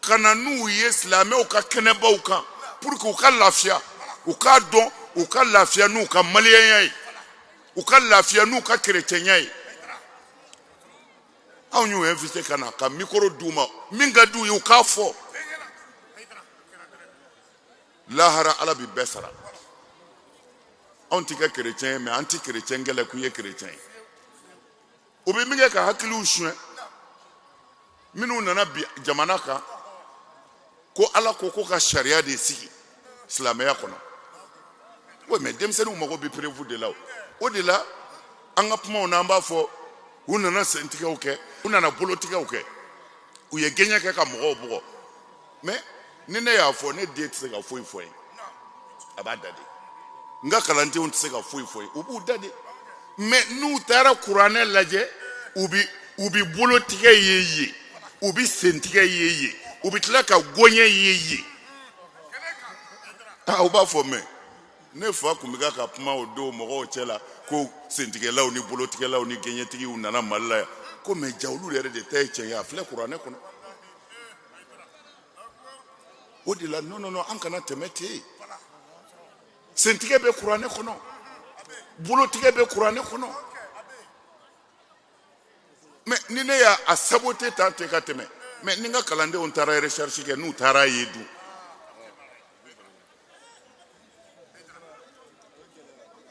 ka na n'u ye silamɛw ka kɛnɛbaw kan pour que u ka lafiya, u k'a dɔn u ka lafiya n'u ka maliyɛnya ye, u ka lafiya n'u ka kerecɛnya ye. Anw y'u invité ka na ka micro d'u ma, min ka d'u ye u k'a fɔ. Lahara Ala bi bɛɛ sara. Anw tɛ kɛ kerecɛn ye, mais an tɛ kerecɛn kɛlɛ k'u ye kerecɛn ye. U bɛ min kɛ ka hakiliw suɲɛ, minnu nana bi jamana kan ko Ala ko ko ka sariya de sigi silamɛya kɔnɔ. Oui, mais denmisɛnninw mago bɛ preuve de la. O de la an ka kumaw na, an b'a fɔ u nana sentigɛw kɛ, u nana bolotigɛw kɛ, u ye gɛɲɛ kɛ ka mɔgɔw bugɔ. Mais ni ne y'a fɔ, ne den tɛ se ka foyi fɔ ye, a b'a da de. N ka kalandenw tɛ se ka foyi fɔ ye, u b'u da de. Mais n'u taara kuranɛ lajɛ, u bi bolotigɛ ye yen, u bi sentigɛ ye yen, u bi tila ka gɔɲɛ ye yen. Aa, u b'a fɔ mais ne fa tun bɛ ka kuma o don mɔgɔw cɛ la ko sentigɛlaw ni bolotigɛlaw ni gɛɲɛtigiw nana Mali la yan, ko mais ja olu yɛrɛ de ta ye tiɲɛ ye, a filɛ kuranɛ kɔnɔ. O de la, non, non, non, an kana tɛmɛ ten. Sentigɛ bɛ kuranɛ kɔnɔ, bolotigɛ bɛ kuranɛ kɔnɔ, mais ni ne y'a a saboter tan ten ka tɛmɛ, mais ni n ka kalandenw taara recherche kɛ, n'u taara ye dun?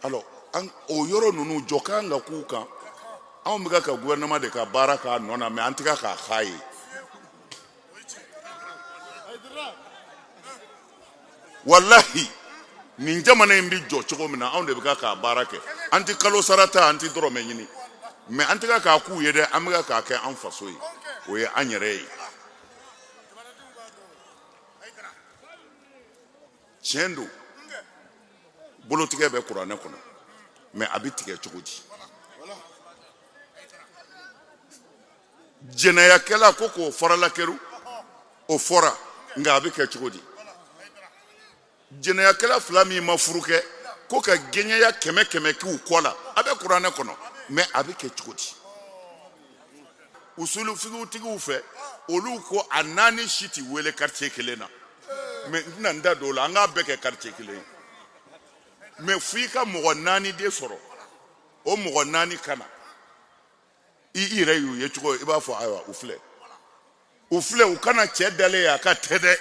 Alors an o yɔrɔ ninnu jɔ kan ka k'u kan. Anw bɛ ka gouvernement de ka baara k'a nɔ na, mais an tɛ k'a k'a ye. Walahi, nin jamana in bɛ jɔ cogo min na, anw de bɛ k'a baara kɛ. An tɛ kalo sara ta, an tɛ dɔrɔmɛ ɲini, mais an tɛ k'a k'u ye dɛ, an bɛ k'a kɛ an faso ye, o ye an yɛrɛ ye. Tiɲɛ don, bolotigɛ bɛ kuranɛ kɔnɔ, mais a bɛ tigɛ cogo di? Jɛnɛyakɛla ko k'o faralakeru, o fɔra, nka a bɛ kɛ cogo di? Jɛnɛyakɛla fila min ma furu kɛ, ko ka gɛɲɛya 100 100 k'u kɔ la, a bɛ kuranɛ kɔnɔ, mais a bɛ kɛ cogo di? Usulufigitigiw fɛ, olu ko a naani si tɛ wele quartier kelen na, mais n tɛna n da don o la. An k'a bɛɛ kɛ quartier kelen ye, mais f'i ka mɔgɔ naani de sɔrɔ. O mɔgɔ naani ka na, i yɛrɛ y'u ye cogo, i b'a fɔ ayiwa, u filɛ, u filɛ. U kana cɛ dalen ye a ka tɛ dɛ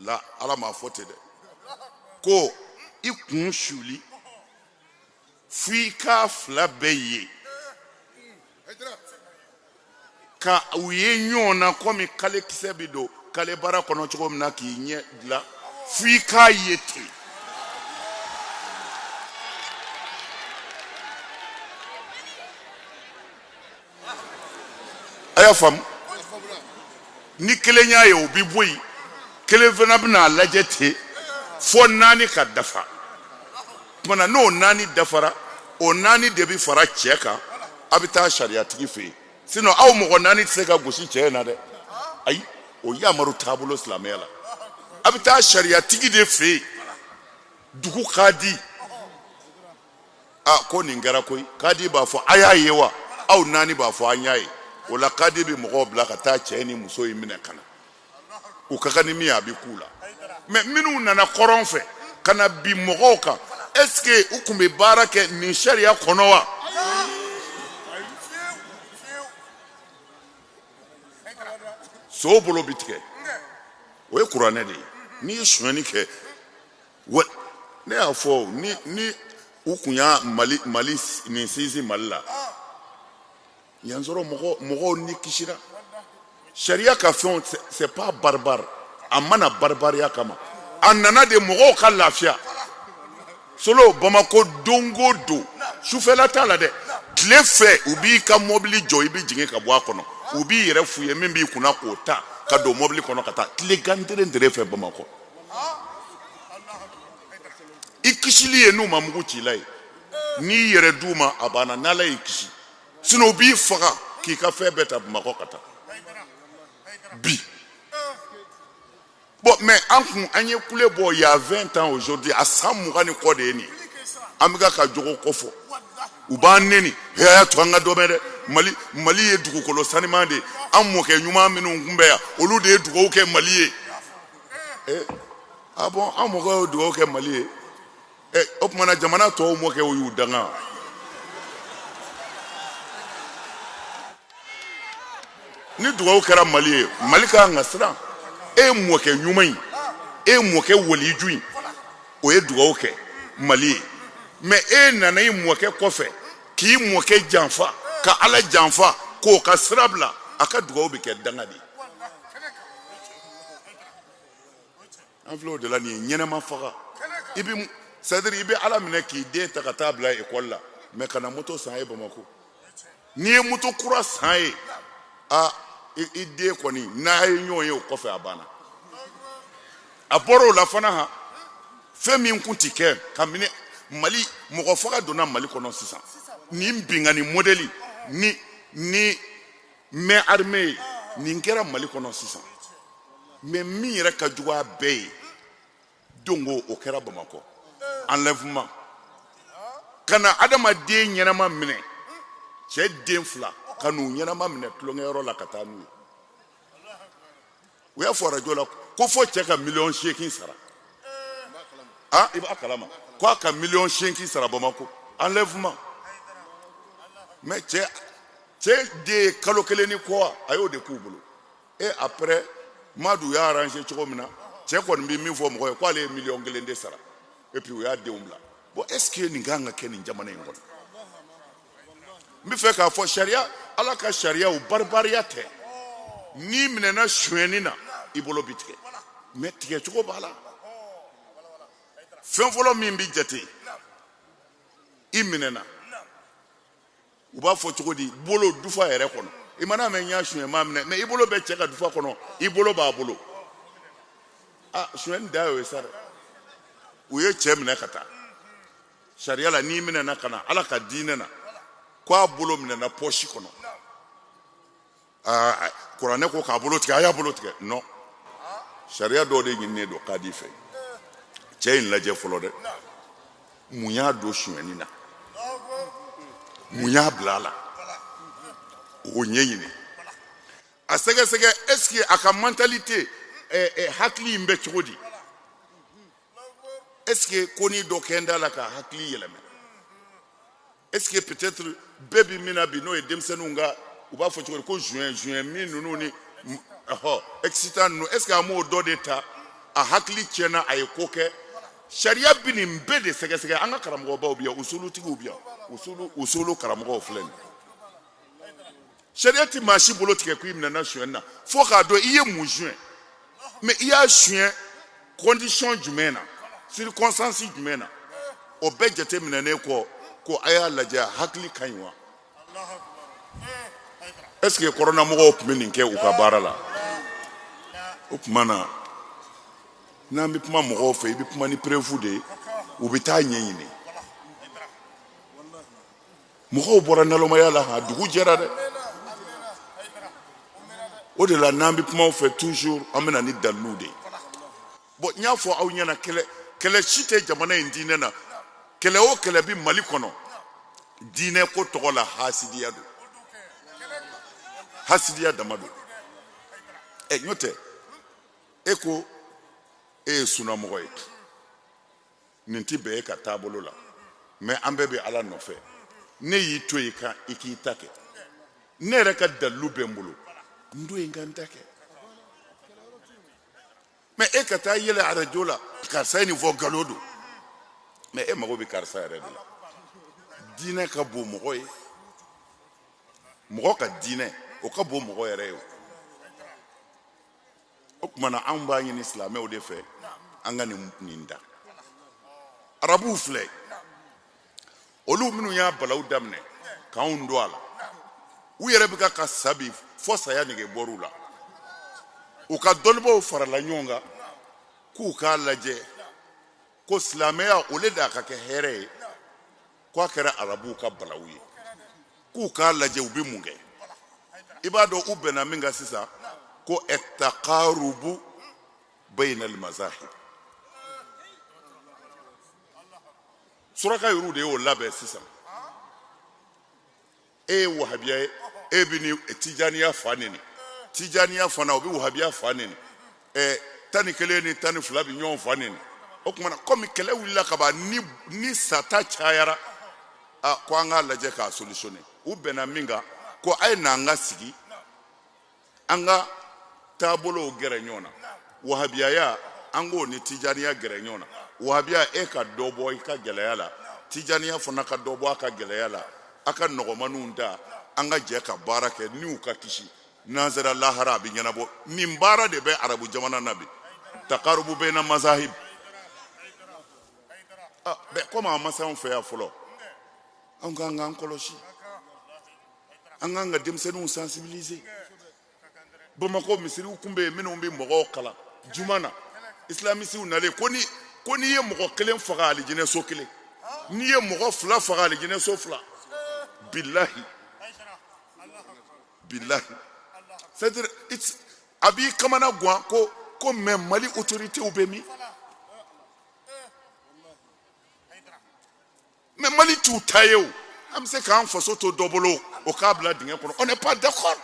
la. Ala m'a fɔ ten dɛ, ko i kun suli f'i k'a fila bɛɛ ye ka u ye ɲɔgɔn na, komi kale kisɛ bɛ don kale bara kɔnɔ cogo min na, k'i ɲɛ dilan, f'i k'a ye ten. A y'a faamu? Ni kelen y'a ye, o bɛ bɔ yen, kelen fana bɛna a lajɛ ten fo naani ka dafa. Tuma na n'o naani dafara, o naani de bɛ fara cɛ kan, a bɛ taa sariyatigi fɛ yen. Sinon aw mɔgɔ naani tɛ se ka gosi cɛ in na dɛ. Ayi, o yamaru t'a bolo silamɛya la. A bɛ taa sariyatigi de fɛ yen, dugu kadi. A ko nin kɛra koyi. Kadi b'a fɔ a y'a ye wa? Aw naani b'a fɔ an y'a ye. O la kadi bɛ mɔgɔw bila ka taa cɛ ni muso in minɛ ka na. U ka kan ni min ye, a bɛ k'u la. Mais minnu nana kɔrɔn fɛ ka na bin mɔgɔw kan, est ce que u tun bɛ baara kɛ nin sariya kɔnɔ wa? So bolo bi tigɛ, o ye kuranɛ de ye. N'i ye sonyɛni kɛ, wa ne y'a fɔ ni ni u kun y'a mali mali nin sinsin Mali la yan sɔrɔ, mɔgɔw ni kisira. Sariya ka fɛnw, c'est pas barbare. A ma na barbariya kama, a nana de mɔgɔw ka lafiya. Solo, Bamakɔ, don o don, sufɛla t'a la dɛ, tile fɛ, u b'i ka mɔbili jɔ, i bɛ jigin ka bɔ a kɔnɔ, u b'i yɛrɛ f'u ye min b'i kunna k'o ta ka don mɔbili kɔnɔ ka taa tilegan tere fɛ Bamakɔ. I kisili ye n'u ma mugu ci la ye, n'i yɛrɛ d'u ma, a banna, n'Ala y'i kisi. Sinon u b'i faga k'i ka fɛn bɛɛ ta Bamakɔ ka taa bi. Bon, mais an kun an ye kule bɔ il y a 20 ans, aujourd'hui a san 20 ni kɔ de ye nin ye. An bɛ ka jogo kɔ fɔ, u b'an neni. He, a y'a to an ka dɔ mɛn dɛ. Mali, Mali ye dugukolo saniman de ye. An mɔkɛ ɲuman minnu kun bɛ yan, olu de ye dugawu kɛ Mali ye. Eh, ah bon, an mɔkɛ ye dugawu kɛ Mali ye. Eh, o tuma na jamana tɔw mɔkɛw y'u danga. Ni dugawu kɛra Mali ye, Mali ka kan ka siran. E ye mɔkɛ ɲuman ye, e ye mɔkɛ waliju ye, o ye dugawu kɛ Mali ye. Mais e nana i mɔkɛ kɔfɛ k'i mɔkɛ janfa, ka Ala janfa, k'o ka sira bila, a ka dugawu bɛ kɛ danga de ye. An filɛ o de la nin ye, ɲɛnɛma faga. I bɛ, c'est à dire, i bɛ Ala minɛ k'i den ta ka taa bila ekɔli la, mais ka na moto san ye Bamakɔ. N'i ye moto kura san ye, a i den kɔni n'a ye ɲɔgɔn ye o kɔfɛ, a banna. A bɔra o la fana, han, fɛn min kun ti kɛ kabini Mali mɔgɔ faga donna Mali kɔnɔ sisan, nin binkanni modèle ni main armée ye, nin kɛra Mali kɔnɔ sisan. Mais min yɛrɛ ka jugu a bɛɛ ye dongo, o kɛra Bamakɔ, enlèvement, ka na adamaden ɲɛnama minɛ, cɛ den fila, ka n'u ɲɛnama minɛ tulonkɛyɔrɔ la ka taa n'u ye. U y'a fɔ arajo la ko fo cɛ ka 8 miliyɔn sara. Ah, i b'a kalama ko a ka 8 miliyɔn sara Bamakɔ, enlèvement. Mais cɛ den ye kalo kelen ni kɔ, a y'o de k'u bolo. Et après, Madu y'a arrangé cogo min na, cɛ kɔni bɛ min fɔ mɔgɔ ye, k'ale ye 1 miliyɔn de sara, et puis u y'a denw bila. Bon, est ce que nin kan ka kɛ nin jamana in kɔnɔ? N bɛ fɛ k'a fɔ, sariya, Ala ka sariya, o baribariya tɛ. N'i minɛna sonyɛni na, i bolo bi tigɛ, mais tigɛcogo b'a la. Fɛn fɔlɔ min bi jate, i minɛna, u b'a fɔ cogo di, bolo dufa yɛrɛ kɔnɔ, i mana mɛn n y'a suɲɛ, m'a minɛ, mais i bolo bɛ cɛ ka dufa kɔnɔ, i bolo b'a bolo. Ah, suɲɛni da y'o ye sa dɛ. U ye cɛ minɛ ka taa. Sariya la, n'i minɛna ka na, Ala ka diinɛ na, ko a bolo minɛna pɔsi kɔnɔ. Aa, kuranɛ ko k'a bolo tigɛ, a y'a bolo tigɛ. Non, sariya dɔw de ɲininen don kadi fɛ. Cɛ in lajɛ fɔlɔ dɛ, mun y'a don sonyɛni na, mun y'a bila a la, o ɲɛɲini, a sɛgɛsɛgɛ. Est ce que a ka mentalité, hakili in bɛ cogo di? Est ce que ko ni dɔ kɛ n da la ka hakili yɛlɛmɛ? Est ce que peut-être bɛɛ bi min na bi, n'o ye denmisɛnninw ka, u b'a fɔ cogo di, ko joint joint min ninnu ni ɔhɔ excitant ninnu, est ce que a m'o dɔ de ta, a hakili tiɲɛna, a ye ko kɛ? Sariya bi nin bɛɛ de sɛgɛsɛgɛ. An ka karamɔgɔbaw bi yan, usulutigiw bi yan, usulu karamɔgɔw filɛ nin. Sariya ti maa si bolo tigɛ k'i minɛna sonyɛni na fo k'a dɔn i ye mun suɲɛ, mais i y'a suɲɛ condition jumɛn na, circonstance jumɛn na. O bɛɛ jateminɛnen kɔ, ko a y'a lajɛ, a hakili ka ɲi wa? Est ce que kɔrɔnamɔgɔw tun bɛ nin kɛ u ka baara la? O tuma na, n'an bɛ kuma mɔgɔw fɛ, i bɛ kuma ni preuve de ye, u bɛ taa ɲɛɲini. Mɔgɔw bɔra nalomaya la, han, dugu jɛra dɛ. O de la, n'an bɛ kuma aw fɛ toujours, an bɛ na ni daliluw de ye. Bon, n y'a fɔ aw ɲɛna, kɛlɛ kɛlɛ si tɛ jamana in diinɛ na. Kɛlɛ o kɛlɛ bi Mali kɔnɔ diinɛ ko tɔgɔ la, hasidiya don, hasidiya dama don. Ɛ, n'o tɛ, e ko e ye sunamɔgɔ ye, nin ti bɛn e ka taabolo la, mais an bɛɛ bɛ Ala nɔfɛ. Ne y'i to yen ka i k'i ta kɛ, ne yɛrɛ ka dalilu bɛ n bolo, n to yen ka n ta kɛ. Mais e ka taa yɛlɛ arajo la, karisa ye nin fɔ, nkalon don. Mais e mago bɛ karisa yɛrɛ de la. Diinɛ ka bon mɔgɔ ye, mɔgɔ ka diinɛ o ka bon mɔgɔ yɛrɛ ye. O tuma na, anw b'a ɲini silamɛw de fɛ, an ka nin da. Arabuw filɛ, olu minnu y'a balawu daminɛ k'anw don a la, u yɛrɛ bɛ ka sa bi fɔ saya nege bɔr'u la. U ka dɔnnibaaw farala ɲɔgɔn kan k'u k'a lajɛ ko silamɛya o le d'a ka kɛ hɛrɛ ye, k'a kɛra arabuw ka balawu ye, k'u k'a lajɛ u bɛ mun kɛ. I b'a dɔn u bɛnna min kan sisan, ko ɛtakarubu bayna almazahib. Suraka yɛrɛw de y'o labɛn sisan. E ye wahabiya ye, e bɛ ni tijaniya fa neni, tijaniya fana o bɛ wahabiya fa neni, ɛ 11 ni 12 bɛ ɲɔgɔn fa neni. O tuma na, komi kɛlɛ wulila ka ban, ni sata cayara, a ko an k'a lajɛ k'a solutionner. U bɛnna min kan, ko a ye na an ka sigi, an ka taabolow gɛrɛ ɲɔgɔn na. Wahabiyaya, an k'o ni tijaniya gɛrɛ ɲɔgɔn na. Wahabiya, e ka dɔ bɔ i ka gɛlɛya la, tijaniya fana ka dɔ bɔ a ka gɛlɛya la, a ka nɔgɔmaninw ta, an ka jɛ ka baara kɛ n'u ka kisi. N'an sera lahara, a bɛ ɲɛnabɔ. Nin baara de bɛ arabu jamana na bi, takarubu bɛna mazahib. Bɛn komi a ma se anw fɛ yan fɔlɔ, anw k'an k'an kɔlɔsi, an k'an ka denmisɛnninw sensibiliser. Bamakɔ misiriw kun bɛ yen minnu bɛ mɔgɔw kalan juma na. Islamisiw nalen ko ni ko n'i ye mɔgɔ kelen faga, alijinɛ so kelen, n'i ye mɔgɔ fila faga, alijinɛ so fila. Bilahi bilahi, c'est à dire a b'i kamana gan ko mais Mali autorités bɛ min? Mais Mali t'u ta ye o. An bɛ se k'an faso to dɔ bolo o k'a bila dingɛ kɔnɔ? On n'est pas d'accord.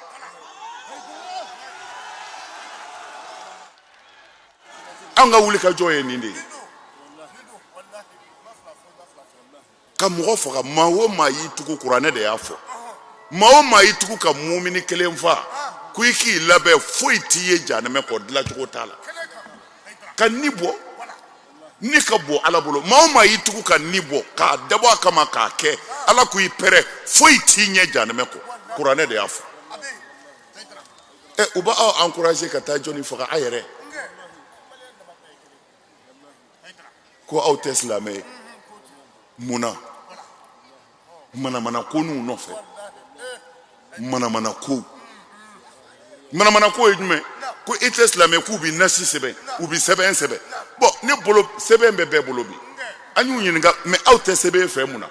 An ka wuli ka jɔ ye nin de ye, ka mɔgɔ faga. Maa o maa y'i tugu, kuranɛ de y'a fɔ, maa o maa y'i tugu ka mumini kelen fa, ko i k'i labɛn, foyi t'i ye jahanamɛ kɔ, dilancogo t'a la. Ka ni bɔ, ni ka bɔ Ala bolo. Maa o maa y'i tugu ka ni bɔ k'a dabɔ a kama k'a kɛ, Ala ko i pɛrɛ, foyi t'i ɲɛ jahanamɛ kɔ. Kuranɛ de y'a fɔ. Ɛ, u b'aw encourager ka taa jɔnni faga? A yɛrɛ ko aw tɛ silamɛ ye mun na? Manamana ko n'u nɔfɛ, manamana ko. Manamana ko ye jumɛn? Ko i tɛ silamɛ, k'u bɛ nasi sɛbɛn, u bɛ sɛbɛn sɛbɛn. Bɔn, ne bolo sɛbɛn bɛ bɛɛ bolo bi. An y'u ɲininka, mais aw tɛ sɛbɛn fɛ mun na?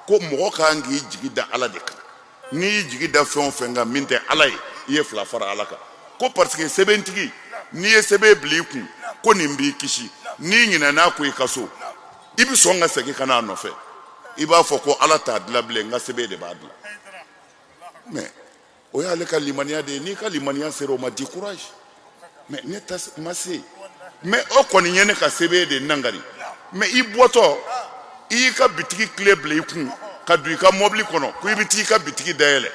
Ko mɔgɔ kan k'i jigi da Ala de kan. N'i y'i jigi da fɛn o fɛn kan min tɛ Ala ye, i ye fila fara Ala kan. Ko parce que sɛbɛntigi, n'i ye sɛbɛn bila i kun ko nin b'i kisi, n'i ɲinɛn'a ko i ka so, i bɛ sɔn ka segin ka n'a nɔfɛ. I b'a fɔ ko Ala t'a dilan bilen, n ka sɛbɛn de b'a dilan. Mais o y'ale ka limaniya de ye. N'i ka limaniya sera o ma, di courage. Mais ne ta ma se, mais o kɔni ye ne ka sɛbɛn de nangari. Mais i bɔtɔ, i y'i ka bitigi clé bila i kun ka don i ka mɔbili kɔnɔ ko i bɛ t'i ka bitigi dayɛlɛ,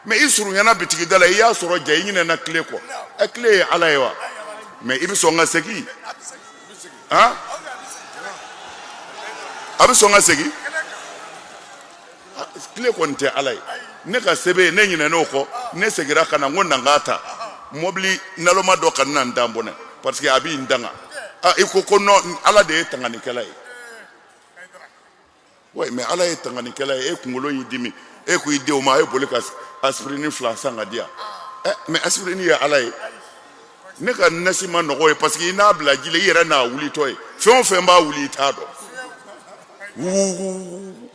mais i surunyana bitigi da la, i y'a sɔrɔ ja i ɲinɛna clé kɔ. Ɛ, clé ye Ala ye wa? Mais i bɛ sɔn ka segin? Han, a bɛ sɔn ka segin. Clé kɔni tɛ Ala ye. Ne ka sɛbɛn, ne ɲinɛn'o kɔ, ne seginna ka na n ko na n k'a ta mɔbili naloma dɔ ka na n dan bɔnɛ, parce que a b'i n danga. Ah, i ko ko non, Ala de ye tanganikɛla ye. Oui, mais Ala ye tanganikɛla ye, e kunkolo y'i dimi, e ko i denw ma a ye boli ka aspirine fila san ka di yan. Ɛ, mais aspirine ye Ala ye? Ne ka nasi ma nɔgɔ ye, parce que i n'a bila ji la, i yɛrɛ n'a wulitɔ ye, fɛn o fɛn b'a wuli, i t'a dɔn. Wuuu,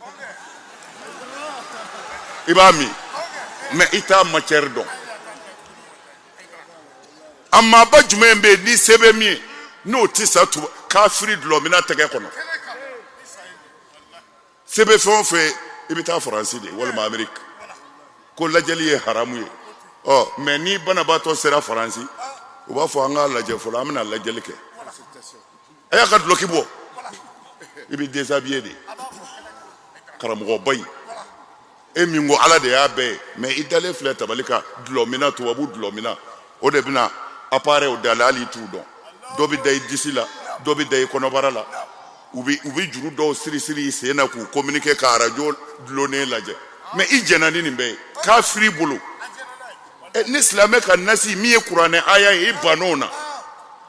i b'a min, mais i t'a matière dɔn. A maaba jumɛn bɛ yen ni se bɛ min ye, N'o tɛ sa kafiri dulɔminna tɛgɛ kɔnɔ. Se bɛ fɛn o fɛn i bɛ taa Faransi de walima Ameriki ko lajɛli ye haramu ye. Ɔ mais ni banabaatɔ sera Faransi, u b'a fɔ an k'a lajɛ fɔlɔ, an bɛna lajɛli kɛ. A y'a ka dulɔki bɔ, i bɛ déshabiller de. Karamɔgɔba in, e min ko Ala de y'a bɛɛ ye, mais i dalen filɛ tabali kan dulɔminna, tubabu dulɔminna, o de bɛna appareil da la, hali i t'u dɔn. Dɔ bɛ da i disi la, dɔ bɛ da i kɔnɔbara la, u bɛ juru dɔw siri siri i sen na k'u communiquer ka arajo dulonnen lajɛ. Mais i jɛnna ni nin bɛɛ ye kafiri bolo. Ni silamɛ ka nasi min ye kuranɛ aya ye, i bann'o na.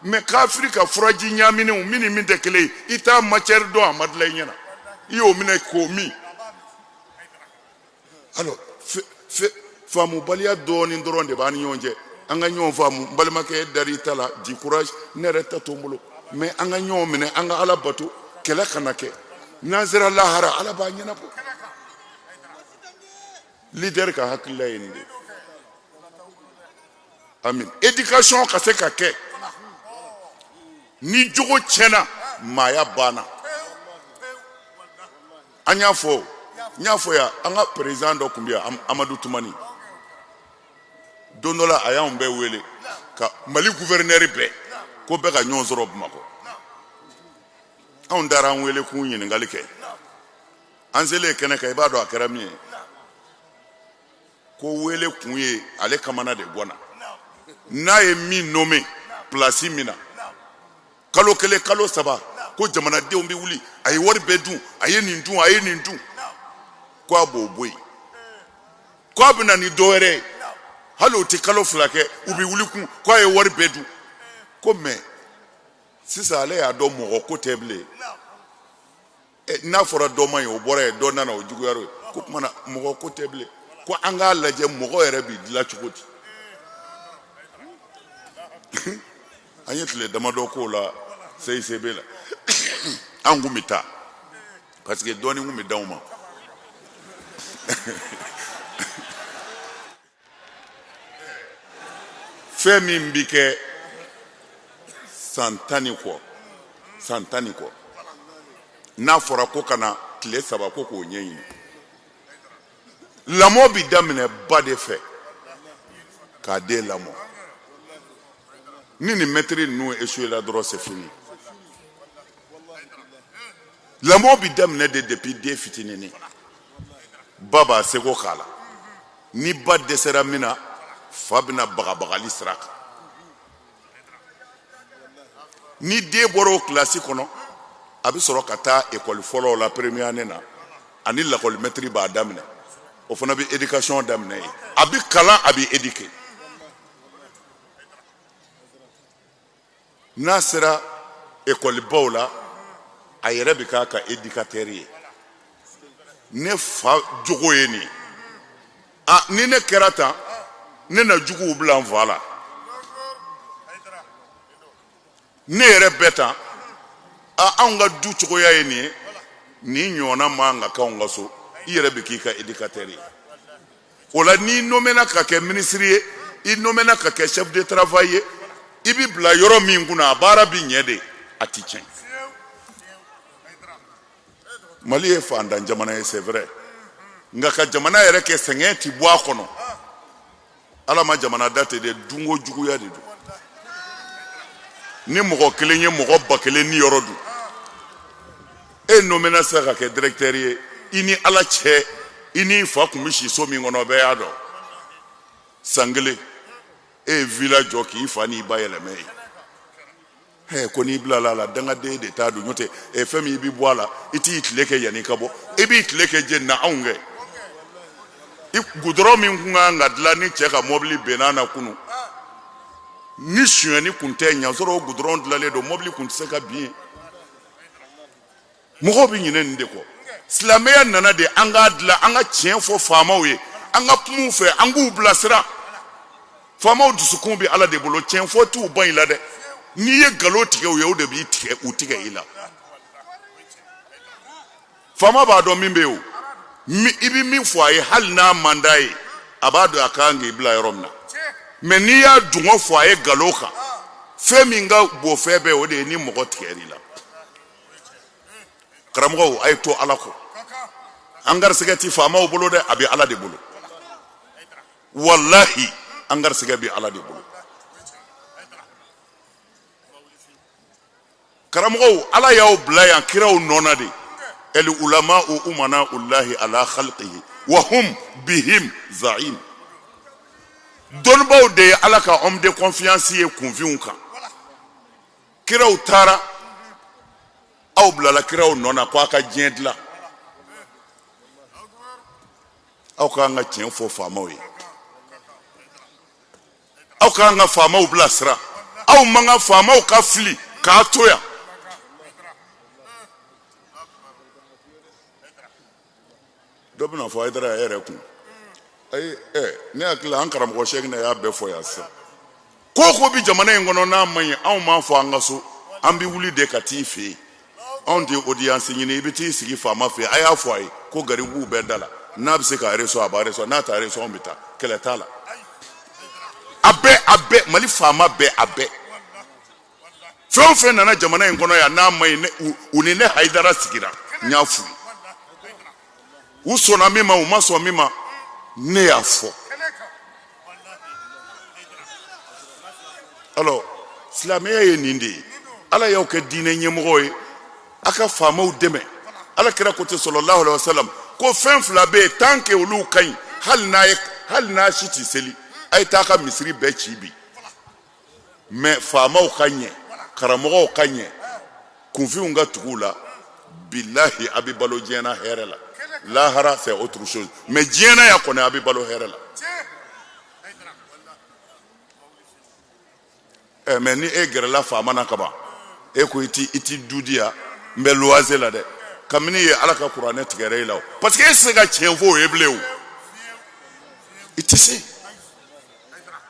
Mais kafiri ka furaji ɲaminenw min ni min tɛ kelen ye, i t'a matière dɔn, a ma dilan i ɲɛna, i y'o minɛ k'o min. Alors faamubaliya dɔɔnin dɔrɔn de b'an ni ɲɔgɔn cɛ. An ka ɲɔgɔn faamu. N balimakɛ, e dar'i ta la, du courage. Ne yɛrɛ ta to n bolo, mais an ka ɲɔgɔn minɛ, an ka Ala bato, kɛlɛ kana kɛ. N'an sera lahara, Ala b'a ɲɛnabɔ. Leader ka hakilila ye nin de ye. Amin. Éducation ka se ka kɛ. Ni jogo tiɲɛna, maaya banna. An y'a fɔ, n y'a fɔ yan, an ka président dɔ tun bɛ yan, Amadu Tumani. Don dɔ la, a y'anw bɛɛ wele ka Mali gouverneur bɛɛ, ko bɛɛ ka ɲɔgɔn sɔrɔ Bamakɔ. Anw taara an wele k'u ɲininkali kɛ. An selen kɛnɛ kan, i b'a dɔn a kɛra min ye, ko wele kun ye ale kamana de gwanna. N'a ye min nommé place min na, kalo kelen, kalo saba, ko jamanadenw bɛ wuli, a ye wari bɛɛ dun, a ye nin dun, a ye nin dun, ko a b'o bɔ yen, ko a bɛ na ni dɔ wɛrɛ ye, hali o tɛ kalo 2 kɛ, u bɛ wuli kun ko a ye wari bɛɛ dun. Ko mais sisan ale y'a dɔn mɔgɔ ko tɛ bilen. N'a fɔra dɔ ma ɲi, o bɔra yen, dɔ nana, o juguyara o ye. Ko tuma na mɔgɔ ko tɛ bilen, ko an k'a lajɛ mɔgɔ yɛrɛ b'i dilan cogo di. An ye tile damadɔ k'o la CICB la. An kun bɛ taa parce que dɔɔnin kun bɛ d'anw ma. Fɛn min bi kɛ san 10 ni kɔ, san 10 ni kɔ, n'a fɔra ko ka na tile 3 ko k'o ɲɛɲini, lamɔ bi daminɛ ba de fɛ k'a den lamɔ. Ni nin mɛtiri ninnu échoué la dɔrɔn, c'est fini. Lamɔ bi daminɛ de depuis den fitininin. Ba b'a seko k'a la. Ni ba dɛsɛra min na, fa bɛna bagabagali sira kan. Ni den bɔra o kilasi kɔnɔ, a bɛ sɔrɔ ka taa ekɔli fɔlɔw la, première année na, ani lakɔli mɛtiri b'a daminɛ. O fana bɛ éducation daminɛ yen. A bɛ kalan, a bɛ éduquer. N'a sera ekɔlibaw la, a yɛrɛ bɛ k'a ka éducateur ye. Ne fa jogo ye nin ye. A ni ne kɛra tan, ne na juguw bila n fa la. Ne yɛrɛ bɛ tan. A anw ka du cogoya ye nin ye. Nin ɲɔgɔnna man ka k'anw ka so. I yɛrɛ bɛ k'i ka éducateur ye. O la, n'i nommena ka kɛ minisiri ye, i nommena ka kɛ chef de travail ye, i bɛ bila yɔrɔ min kunna, a baara bɛ ɲɛ de, a ti tiɲɛ. Mali ye fantan jamana ye, c'est vrai, nka ka jamana yɛrɛ kɛ sɛgɛn ti bɔ a kɔnɔ. Ala ma jamana da ten dɛ, dunko juguya de don. Ni mɔgɔ kelen ye mɔgɔ 1000 ni yɔrɔ dun, e nommena sisan ka kɛ directeur ye, i ni Ala cɛ, i n'i fa kun bɛ si so min kɔnɔ, bɛɛ y'a dɔn. San kelen e ye villa jɔ k'i fa n'i ba yɛlɛmɛ yen. Ko n'i bilala a la, dangaden de t'a dɔn. N'o tɛ, fɛn min i bɛ bɔ a la, i t'i tile kɛ yanni i ka bɔ, i b'i tile kɛ jeni na. Anw kɛ i gudɔrɔn min kun kan ka dilan, ni cɛ ka mɔbili benna na kunu, ni sonyɛni kun tɛ ɲansɔrɔ, o gudɔrɔn dilanlen don, mɔbili kun tɛ se ka bin yen. Mɔgɔw bɛ ɲinɛ nin de kɔ. Silamɛya nana de an k'a dilan, an ka tiɲɛ fɔ faamaw ye, an ka kuma u fɛ, an k'u bilasira. Faamaw dusukun bɛ Ala de bolo, tiɲɛ fɔ t'u ban i la dɛ. N'i ye nkalon tigɛ u ye, o de b'i tigɛ, u tigɛ i la. Faama b'a dɔn min bɛ yen o, i bɛ min fɔ a ye, hali n'a man d'a ye, a b'a dɔn a kan k'i bila yɔrɔ min na. Mais n'i y'a dungɔ fɔ a ye nkalon kan Fɛn min ka bon fɛn bɛɛ, o de ye ni mɔgɔ tigɛr'i la. Karamɔgɔw, a ye to Ala kɔ. An garisɛgɛ ti faamaw bolo dɛ, a bɛ Ala de bolo. Walahi, an garisɛgɛ bɛ Ala de bolo. Karamɔgɔw, Ala y'aw bila yan kiraw nɔ na de. El ulama umana ulahi ala khalqihi wa hum bihim zaim. Dɔnnibaw de ye Ala ka homme de confiance ye kunfinw kan. Kiraw taara, aw bilala kiraw nɔ na ko a ka diɲɛ dilan. Aw k'an ka tiɲɛ fɔ faamaw ye, aw k'an ka faamaw bilasira. Aw man ka faamaw ka fili k'a to yan. Dɔ bɛna fɔ Hayidara e yɛrɛ kun. Ayi, ne hakili la an karamɔgɔ Sɛkinɛ y'a bɛɛ fɔ yan sisan. Ko o ko bɛ jamana in kɔnɔ n'a man ɲi, anw m'a fɔ an ka so, an bɛ wuli de ka t'i fɛ yen. Anw tɛ audience ɲini, i bɛ t'i sigi faama fɛ yen, a y'a fɔ a ye ko garibuw bɛ da la, n'a bɛ se k'a reçoit, a b'a reçoit, n'a t'a reçoit, anw bɛ taa, kɛlɛ t'a la. A bɛɛ, a bɛɛ, Mali faama bɛɛ, a bɛɛ. Fɛn o fɛn nana jamana in kɔnɔ yan n'a ma ɲi, u ni ne Hayidara sigira, n y'a f'u ye. U sɔnna min ma, u ma sɔn min ma, ne y'a fɔ. Alors silamɛya ye nin de ye. Ala y'aw kɛ diinɛ ɲɛmɔgɔ ye, a ka faamaw dɛmɛ. Ala kira ko ten sallallahu alaihi wasallam ko fɛn fila bɛ yen, tant que olu ka ɲi, hali n'a si tɛ seli, a ye taa ka misiri bɛɛ ci bi. Mais faamaw ka ɲɛ, karamɔgɔw ka ɲɛ, kunfinw ka tugu u la, bilahi a bɛ balo diɲɛ na hɛrɛ la. Lahara c'est autre chose, mais diɲɛ na yan kɔni a bɛ balo hɛrɛ la. Mais ni e gɛrɛla faama na kaban, e ko i ti du di yan, n bɛ luwanse la dɛ, kabini ye Ala ka kuranɛ tigɛra e la o, parce que e tɛ se ka tiɲɛ fɔ o ye bilen o, i tɛ se,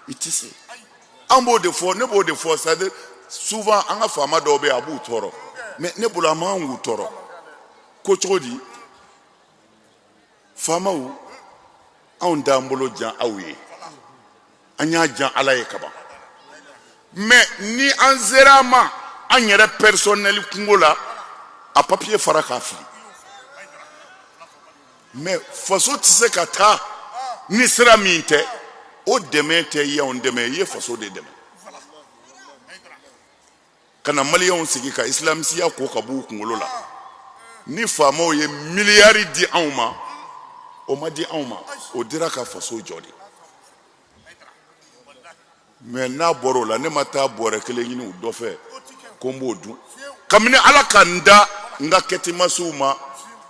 i tɛ se. An b'o de fɔ, ne b'o de fɔ, c'est à dire souvent an ka faama dɔw bɛ yen, a b'u tɔɔrɔ, mais ne bolo a man k'u tɔɔrɔ. Ko cogo di? Faamaw, anw t'an bolo jan aw ye, an y'a jan Ala ye kaban. Mais ni an sera a ma an yɛrɛ personnel kungo la, a papier fara k'a fili. Mais faso tɛ se ka taa ni sira min tɛ, o dɛmɛ tɛ y'anw dɛmɛ, i ye faso de dɛmɛ. Ka na maliyɛnw sigi ka isilamisiya ko ka b'u kunkolo la. Ni faamaw ye miliyari di anw ma, o ma di anw ma, o dira ka faso jɔ de. Mais n'a bɔra o la, ne ma taa bɔrɛ kelen ɲini u dɔ fɛ ko n b'o dun. Kabini Ala ka n da, n ka kɛtimasiw ma,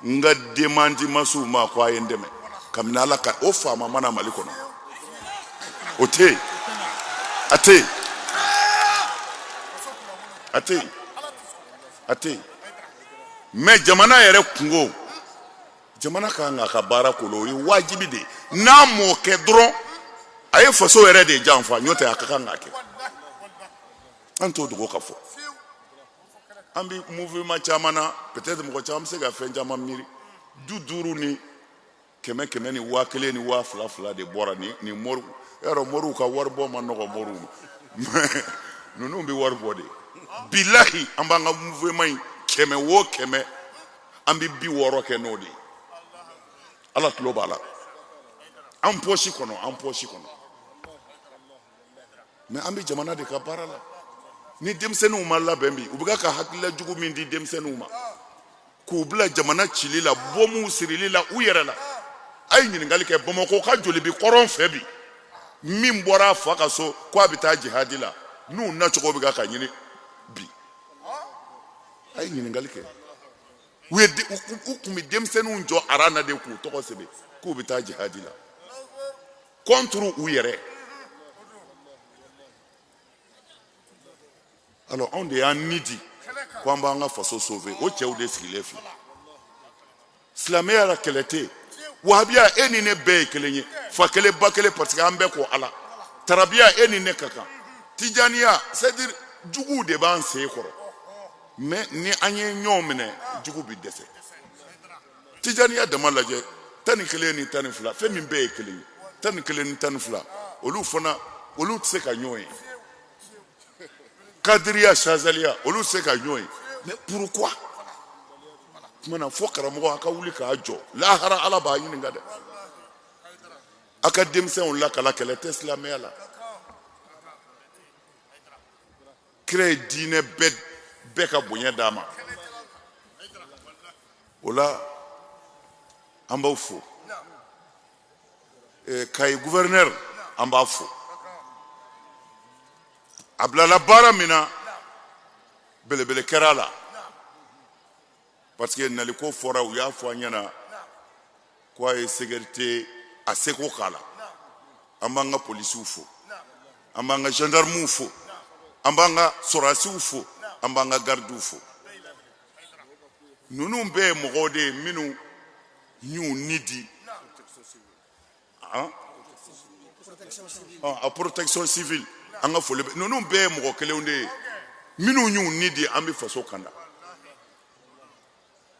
n ka demandimasiw ma ko a ye n dɛmɛ. Kabini Ala ka o faama ma na Mali kɔnɔ, o tɛ yen, a tɛ yen, a tɛ yen, a tɛ yen. Mais jamana yɛrɛ kungo, jamana ka kan k'a ka baara k'o la, o ye wajibi de ye. N'a m'o kɛ dɔrɔn, a ye faso yɛrɛ de janfa, n'o tɛ a ka kan k'a kɛ. An t'o dogo ka fɔ. An bɛ mouvement caman na, peut-être mɔgɔ caman bɛ se ka fɛn caman miiri. 50 ni 100 100 ni 1000 ni 2000 2000 de bɔra ni moriw. E y'a dɔn moriw ka waribɔ ma nɔgɔ moriw ma, mais ninnu bɛ wari bɔ de. Bilahi, an b'an ka mouvement in 100 o 100, an bɛ 60 kɛ n'o de ye. Ala tulo b'a la, an pɔsi kɔnɔ, an pɔsi kɔnɔ. Mais an bɛ jamana de ka baara la. Ni denmisɛnninw ma labɛn bi, u bɛ ka hakilila jugu min di denmisɛnninw ma k'u bila jamana cili la, bɔmuw sirili la u yɛrɛ la. A ye ɲininkali kɛ, Bamakɔ ka joli bi kɔrɔn fɛ bi min bɔra a fa ka so ko a bɛ taa jihadi la, n'u nacogo bɛ ka ɲini bi? A ye ɲininkali kɛ. U ye u tun bɛ denmisɛnninw jɔ aran na de k'u tɔgɔ sɛbɛn k'u bɛ taa jihadi la contre u yɛrɛ. Alors anw de y'an ni di ko an b'an ka faso sauver, o cɛw de sigilen filɛ. Silamɛya la kɛlɛ tɛ yen. Wahabiya, e ni ne bɛɛ ye kelen ye, fa kelen ba kelen, parce que an bɛɛ ko Ala. Tarabiya, e ni ne ka kan. Tijaniya, c'est à dire juguw de b'an sen kɔrɔ, mais ni an ye ɲɔgɔn minɛ, jugu bɛ dɛsɛ. Tijaniya dama lajɛ, 11 ni 12, fɛn min bɛɛ ye kelen ye, 11 ni 12, olu fana olu tɛ se ka ɲɔgɔn ye. Kadiriya, Shazaliya, olu tɛ se ka ɲɔgɔn ye. Mais pourquoi? Tuma na fo karamɔgɔ a ka wuli k'a jɔ. Lahara Ala b'a ɲininka dɛ. A ka denmisɛnw lakala kɛlɛ tɛ silamɛya la. Kira ye diinɛ bɛɛ ka bonya d'a ma. O la an b'aw fo. Kayi gouverneur an b'a fo. A bilala baara min na belebele kɛra a la. Parce que naliko fɔra, u y'a fɔ an ɲɛna ko a ye sécurité a seko k'a la. An b'an ka polisiw fo, an b'an ka gendarmew fo, an b'an ka sɔrɔdasiw fo, an b'an ka gardiw fo. Ninnu bɛɛ ye mɔgɔw de ye minnu y'u ni di. A protection civile, an ka foli bɛ ninnu bɛɛ ye mɔgɔ kelenw de ye minnu y'u ni di an bɛ faso kanda.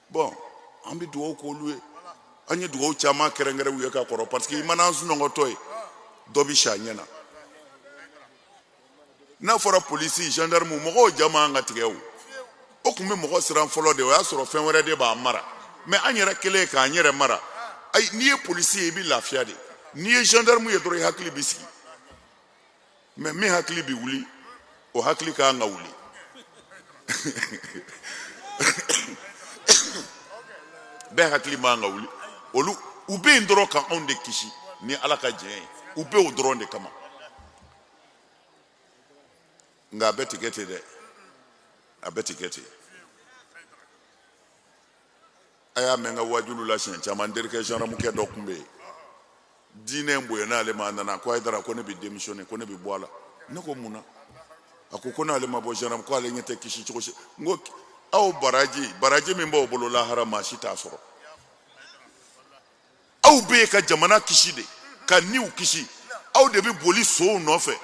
Bon, an bɛ dugawu k'olu ye. An ye dugawu caman kɛrɛnkɛrɛn u ye ka kɔrɔ, parce que i mana an sunɔgɔtɔ ye, dɔ bɛ si a ɲɛ na. N'a fɔra polisi, gendarme, mɔgɔw ja man ka tigɛ. O o tun bɛ mɔgɔ siran fɔlɔ de, o y'a sɔrɔ fɛn wɛrɛ de b'a mara. Mais an yɛrɛ kɛlen k'an yɛrɛ mara, ayi, n'i ye polisi ye i bɛ lafiya de, n'i ye gendarme ye dɔrɔn i hakili bɛ sigi. Mais min hakili bɛ wuli, o hakili ka kan ka wuli. Bɛɛ hakili man kan ka wuli. Olu u bɛ yen dɔrɔn ka anw de kisi ni Ala ka jɛn ye. U bɛ o dɔrɔn de kama. Nka a bɛɛ ti kɛ ten dɛ, a bɛɛ ti kɛ ten. A y'a mɛn n ka wajulu la siɲɛ caman, n terikɛ gendarmekɛ dɔ tun bɛ yen, diinɛ in bonyana ale ma, a nana ko Hayidara, ko ne bɛ démissionner, ko ne bɛ bɔ a la. Ne ko mun na? A ko ko n'ale ma bɔ gendarme, ko ale ɲɛ tɛ kisi cogo si. N ko aw baraji min b'aw bolo lahara, maa si t'a sɔrɔ. Aw bɛ yen ka jamana kisi de, ka niw kisi. Aw de bɛ boli sow nɔfɛ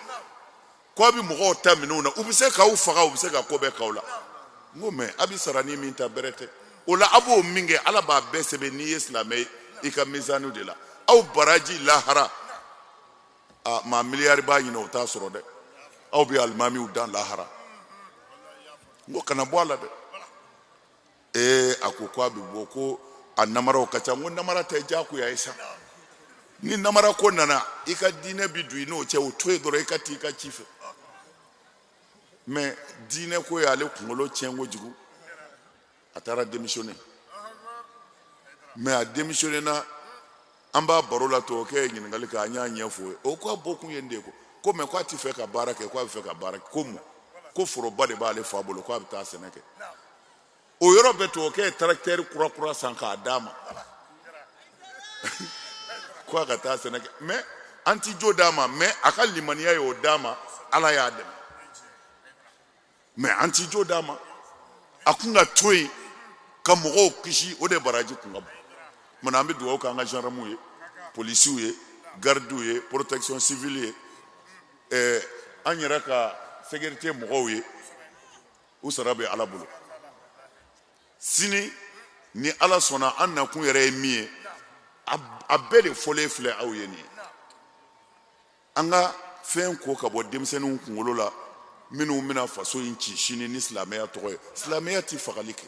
ko a bɛ mɔgɔw ta minɛ u na, u bɛ se k'aw faga, u bɛ se ka ko bɛɛ k'aw la. N ko mais a bɛ sara ni min ta bɛrɛ tɛ o la, a b'o min kɛ Ala b'a bɛɛ sɛbɛn n'i ye silamɛ ye i ka mizani de la. Aw baraji lahara, a maa miliyari b'a ɲini o t'a sɔrɔ dɛ. Aw bɛ alimamiw dan lahara. N ko kana bɔ a la dɛ. Ee, a ko ko a bɛ bɔ, ko a namaraw ka ca. N ko namara tɛ diyagoya ye sa. Ni namara ko nana, i ka diinɛ bi don i n'o cɛ, o to yen dɔrɔn, i ka t'i ka ci fɛ. Mais diinɛ ko y'ale kunkolo tiɲɛ kojugu, a taara démissionner. Mais a démissionner na, an b'a baro la, tubabukɛ ye ɲininkali kɛ, an y'a ɲɛfɔ o ye. O ko a bɔkun ye nin de ye ko mais ko a ti fɛ ka baara kɛ, ko a bɛ fɛ ka baara kɛ, ko mun? Ko foroba de b'ale fa bolo, ko a bɛ taa sɛnɛ kɛ. O yɔrɔ bɛɛ tubabukɛ ye tracteur kura kura san k'a d'a ma ko a ka taa sɛnɛ kɛ. Mais an ti jo d'a ma, mais a ka limaniya y'o d'a ma, Ala y'a dɛmɛ. Mais an ti jo d'a ma, a kun ka to yen ka mɔgɔw kisi, o de baraji kun ka bon. Mana an bɛ dugawu k'an ka gendarmew ye, polisiw ye, gardiw ye, protection civile ye, an yɛrɛ ka sécurité mɔgɔw ye. U sara bɛ Ala bolo. Sini ni Ala sɔnna, an nakun yɛrɛ ye min ye, a bɛɛ de fɔlen filɛ aw ye nin ye. An ka fɛn ko ka bɔ denmisɛnninw kunkolo la minnu bɛna faso in ci sini ni silamɛya tɔgɔ ye. Silamɛya ti fagali kɛ.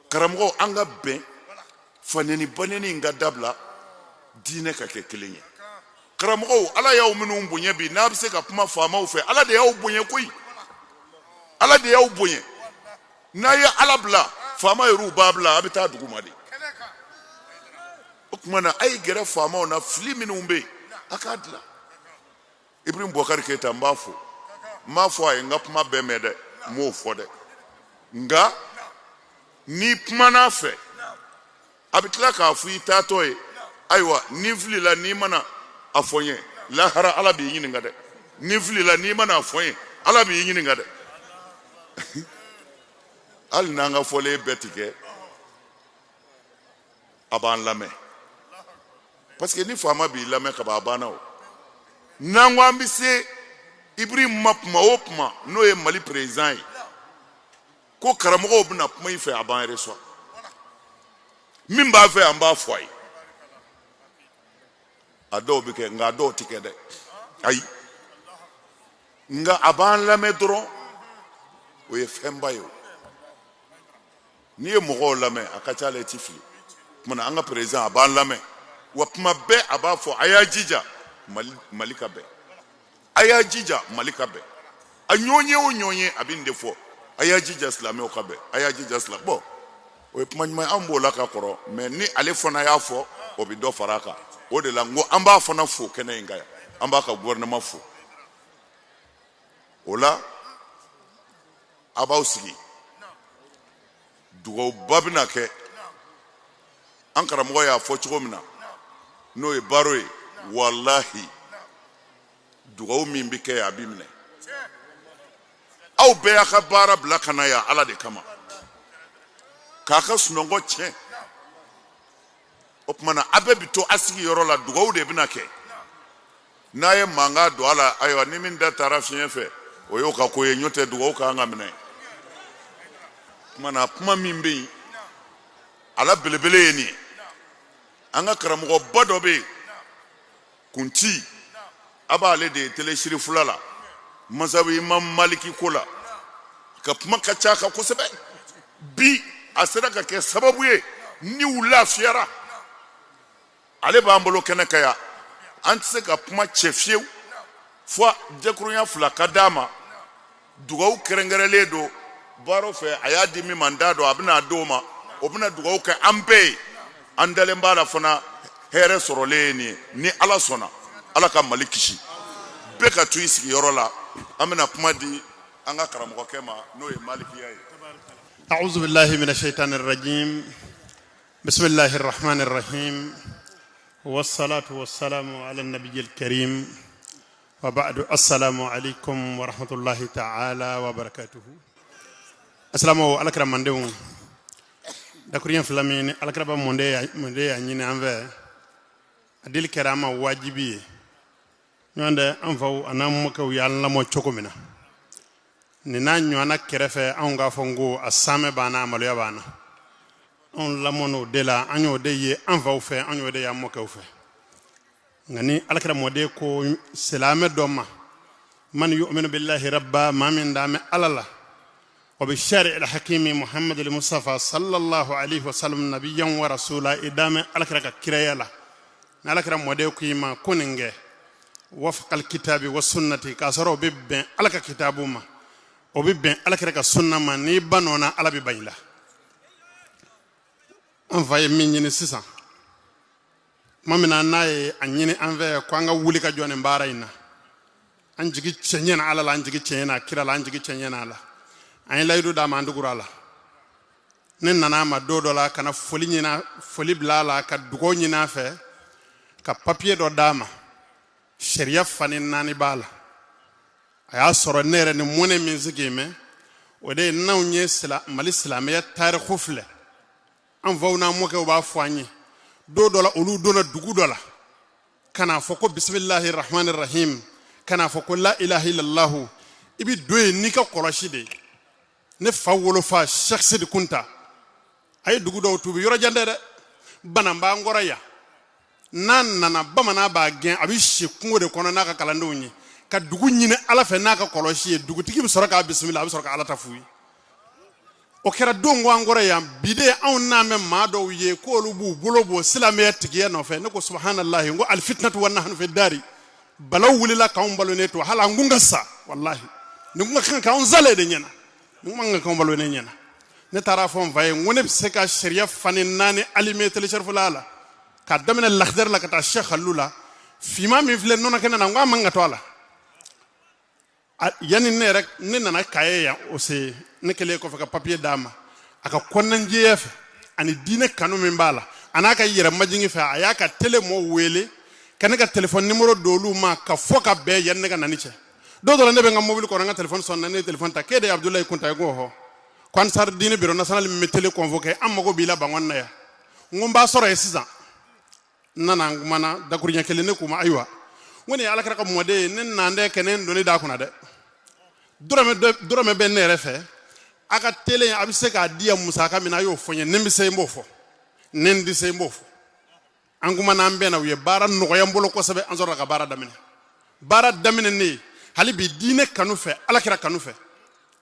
Karamɔgɔw, an ka bɛn, fanɛni banɛni in ka dabila, diinɛ ka kɛ kelen ye. Karamɔgɔw, Ala y'aw minnu bonya bi, n'a bɛ se ka kuma faamaw fɛ, Ala de y'aw bonya koyi, Ala de y'aw bonya. N'a ye Ala bila, faama yɛrɛw b'a bila, a bɛ taa dugu ma de. O tuma na a ye gɛrɛ faamaw na, fili minnu bɛ yen, a k'a dilan. Ibrahim Boubacar Keita, n b'a fo, n b'a fɔ a ye, n ka kuma bɛɛ mɛn dɛ, n m'o fɔ dɛ, nka n'i kumana a fɛ, a bɛ tila k'a fɔ i taatɔ ye, ayiwa, ni n filila, n'i mana a fɔ n ye lahara, Ala b'i ɲininka dɛ. Ni n filila, n'i mana a fɔ n ye, Ala b'i ɲininka dɛ. Hali n'an ka fɔlen bɛɛ ti kɛ, a b'an lamɛn, parce que ni faama b'i lamɛn ka ban, a banna. O n'an ko an bɛ se Ibrahim ma kuma o kuma, n'o ye Mali président ye, ko karamɔgɔw bɛna kuma i fɛ, a b'an reçoit. Min b'a fɛ, an b'a fɔ a ye. A dɔw bɛ kɛ, nka a dɔw tɛ kɛ dɛ. Ayi, Nka a b'an lamɛn dɔrɔn, o ye fɛnba ye. O n'i ye mɔgɔw lamɛn, a ka ca la i ti fili. Kumana an ka président, a b'an lamɛn, wa kuma bɛɛ a b'a fɔ: a y'a jija Mali ka bɛn, a y'a jija Mali ka bɛn. A ɲɔgɔn ye o ɲɔgɔn ye, a bɛ nin de fɔ: a y'a jija silamɛw ka bɛn, a y'a jija silamɛ. Bon, o ye kuma ɲuman ye, an b'o la ka kɔrɔ, mais ni ale fana y'a fɔ, o bɛ dɔ fara a kan. O de la n ko an b'a fana fo kɛnɛ in kan yan, an b'a ka gouvernement fo. O la a b'aw sigi, dugawuba bɛna kɛ. An karamɔgɔ y'a fɔ cogo min na, n'o ye baro ye, walahi dugawu min bɛ kɛ yan, a bɛ minɛ. Aw bɛɛ y'a ka baara bila ka na yan Ala de kama, k'a ka sunɔgɔ tiɲɛ. O tuma na a bɛɛ bɛ to a sigiyɔrɔ la, dugawu de bɛna kɛ. N'a ye mankan don a la, ayiwa, ni min da taara fiɲɛ fɛ, o y'o ka ko ye. N'o tɛ, dugawu ka kan ka minɛ. Tuma na kuma min bɛ yen, a la belebele ye nin ye. An ka karamɔgɔba dɔ bɛ yen, Kunti, a b'ale de ye tele sirifula la, masabu Imam Maliki ko la, ka kuma ka ca kan kosɛbɛ. Bi a sera ka kɛ sababu ye niw lafiyara. Ale b'an bolo kɛnɛ kan yan, an tɛ se ka kuma cɛ fiyewu fo jɛkurunya fila ka d'a ma. Dugawu kɛrɛnkɛrɛnlen don baaro fɛ, a y'a di min ma, n t'a dɔn a bɛna d'o ma, o bɛna dugawu kɛ an bɛɛ ye. An dalen b'a la fana, hɛrɛ sɔrɔlen ye nin ye, ni Ala sɔnna. Ala ka Mali kisi. Bɛɛ ka to i sigiyɔrɔ la, an bɛna kuma di an ka karamɔgɔkɛ ma, n'o ye Malikiya ye. أعوذ بالله من الشيطان الرجيم. بسم الله الرحمن الرحيم، والصلاة والسلام على النبي الكريم، وبعد، السلام عليكم ورحمة الله تعالى وبركاته. السلام على كرام mandenw. Dakuruɲɛ fila min alakiraba mɔnden y'a ɲini an fɛ, a deli kɛra an ma wajibi ye. Ɲɔgɔn tɛ, an faw an'an mɔkɛw y'an lamɔ cogo min na, nin n'a ɲɔgɔnna kɛrɛfɛ, anw k'a fɔ n ko a saamɛ b'an na, a maloya b'an na. Anw lamɔn'o de la, an y'o de ye an faw fɛ, an y'o de ye an mɔkɛw fɛ. Nka ni alakira mɔden ko silamɛ dɔ ma, man yu'minu billahi rabba, maa min dalen bɛ Ala la, wa bi shari al hakimi Muhammad al Mustafa sallallahu alaihi wasallam nabiyyan wa rasula, i dalen bɛ alakira ka kiraya la, ni alakira mɔden ko i ma ko nin kɛ, wafqal kitabi wa sunnati, k'a sɔrɔ o bɛ bɛn Ala ka kitabu ma, o bɛ bɛn alakira ka sunna ma, n'i ba nɔ na, Ala bɛ ban i la. An fa ye min ɲini sisan, tuma min na n'a ye a ɲini an fɛ ko an ka wuli ka jɔ nin baara in na, an jigi cɛɲɛna Ala la, an jigi cɛɲɛna kira la, an jigi cɛɲɛna a la. An ye layidu d'a ma, an tugura a la. Ne nana a ma don dɔ la ka na foli ɲini, foli bila a la, ka dugawu ɲini a fɛ, ka papiye dɔ d'a ma, sariya fani naani b'a la. A y'a sɔrɔ ne yɛrɛ ni mɔnɛ min sigi mɛn, o de ye n'anw ye Mali silamɛya tariku filɛ, an faw n'an mɔkɛw b'a fɔ an ye, don dɔ la olu donna dugu dɔ la ka n'a fɔ ko bisimilahi rahmani rahim, ka n'a fɔ ko la ilaha illallahu. I bɛ don yen n'i ka kɔlɔsi de ye. Ne fa wolofa Cheikh Sidi Kunta, a ye dugu dɔw tubi, yɔrɔ jan tɛ dɛ, Bananba kɔrɔ yan. N'a nana, bamanan b'a gɛn, a bɛ si kungo de kɔnɔ n'a ka kalandenw ye, ka dugu ɲini Ala fɛ n'a ka kɔlɔsi ye. Dugutigi bɛ sɔrɔ k'a bisimila, a bɛ sɔrɔ ka Ala ta f'u ye. O kɛra don ko an kɔrɔ yan. Bi de anw n'an bɛ maa dɔw ye k'olu b'u bolo bɔ silamɛya tigiya nɔfɛ. Ne ko subahanallahi, n ko alifitinatu wa nahnu fi dari, balaw wulila k'anw balonen to, hali an kun ka sa. Walahi nin kun ka kan k'anw salen de ɲɛna, nin kun man kan k'anw balonen ɲɛna. Ne taara fɔ n fa ye, n ko ne bɛ se ka sariya fani naani alime telesɛrifula la, k'a daminɛ Lakidari la ka taa Cheikh Halilu la, finman min filɛ nɔnɔ kɛnɛ na, n ko a man ka to a la. Yanni ne yɛrɛ ne nana Kaye yan, o se ne kɛlen kɔfɛ ka papiye d'a ma, a ka kɔnɔnajɛya fɛ ani diinɛ kanu min b'a la, a n'a ka yɛrɛ majigin fɛ, a y'a ka tele mɔɔw wele ka ne ka telefɔni nimoro d'olu ma, ka fɔ ka bɛn yanni ne ka nani cɛ. Don dɔ la, ne bɛ n ka mobili kɔnɔ, n ka telefɔni sɔnna, ne ye telefɔni ta, k'e de ye Abudulayi Kunta ye? Ko ɔhɔ. Ko Ansar Dini bureau national min bɛ tele convoqué, an mago b'i la Bankɔni na yan. N ko n b'a sɔrɔ yen sisan. N nana, n kumana dakuruɲɛ kelen, ne k'u ma, ayiwa, n ko nin ye alakira ka mɔden ye, ne nan tɛ kɛ ne n doni d'a kunna dɛ, dɔrɔmɛ bɛ ne yɛrɛ fɛ. A ka tele a bɛ se k'a di yan musaka min na, a y'o fɔ n ye, ni n bɛ se n b'o fɔ, ni n tɛ se n b'o fɔ. An kumana, an bɛnna, u ye baara nɔgɔya n bolo kosɛbɛ. An sɔrɔla ka baara daminɛ. Baara daminɛ ne ye Hali bi diinɛ kanu fɛ, alakira kanu fɛ,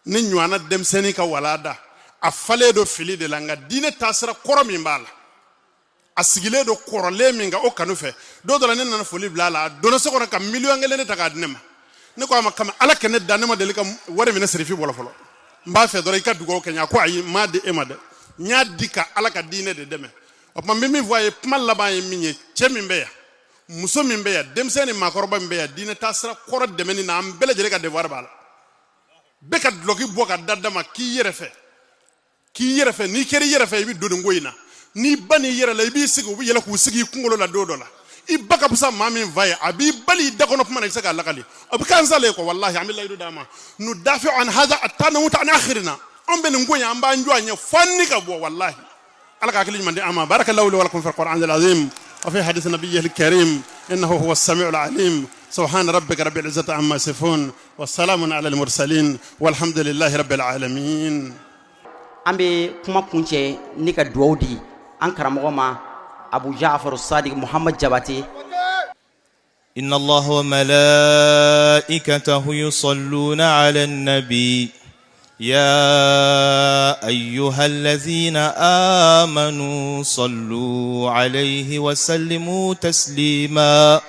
ne ɲɔgɔnna denmisɛnnin ka walada a falen don fili de la, nka diinɛ taasira kɔrɔ min b'a la, a sigilen don kɔrɔlen min kan, o kanu fɛ. Don dɔ la ne nana foli bila a la, a donna so kɔnɔ ka 1,000,000 de ta k'a di ne ma. Ne ko a ma, kama ala ka ne dan, ne ma deli ka wari minɛ sirifi bolo fɔlɔ, n b'a fɛ dɔrɔn i ka dugawu kɛ n ye. A ko ayi, n m'a di e ma dɛ, n y'a di ka ala ka diinɛ de dɛmɛ. O tuma n bɛ min fɔ a ye, kuma laban ye min ye, cɛ min bɛ yan, muso min bɛ yan, denmisɛn ni maakɔrɔba min bɛ yan, diinɛ taasira kɔrɔ dɛmɛni na, an bɛɛ lajɛlen ka devoir b'a la. Bɛɛ ka dulɔki bɔ ka da da ma k'i yɛrɛ fɛ, k'i yɛrɛ fɛ. N'i kɛra i yɛrɛ fɛ, i bɛ don nin ko in na. N'i ba n'i yɛrɛ la, i b'i sigi, u bɛ yɛlɛ k'u sigi i kunkolo la. Don dɔ la, i ba ka fisa maa min fa ye, a b'i bali i da kɔnɔ kuma na, i tɛ se k'a lakali, a bɛ k'an salen kɔ. Walahi, an bɛ layidu d'a ma, nudafi'u an hadha hatta namuta an akhirina. An bɛ nin ko in, an b'an jɔ a ɲɛ fo an ni ka bɔ. Walahi, ala ka hakili ɲuman di an ma. Barakallahu li wa lakum fil qur'an al azim wa fi hadith nabiyyihi al karim innahu huwa as-sami'u al alim. Subhana rabbika rabbil izzati amma yasifun wa salamun ala al mursalin walhamdulillahi rabbil alamin. An bɛ kuma kuncɛ ni ka dugawu di an karamɔgɔ ma, Abu Ja'far Sadiq Muhammad Jabate. إن الله وملائكته يصلون على النبي يا أيها الذين آمنوا صلوا عليه وسلموا تسليما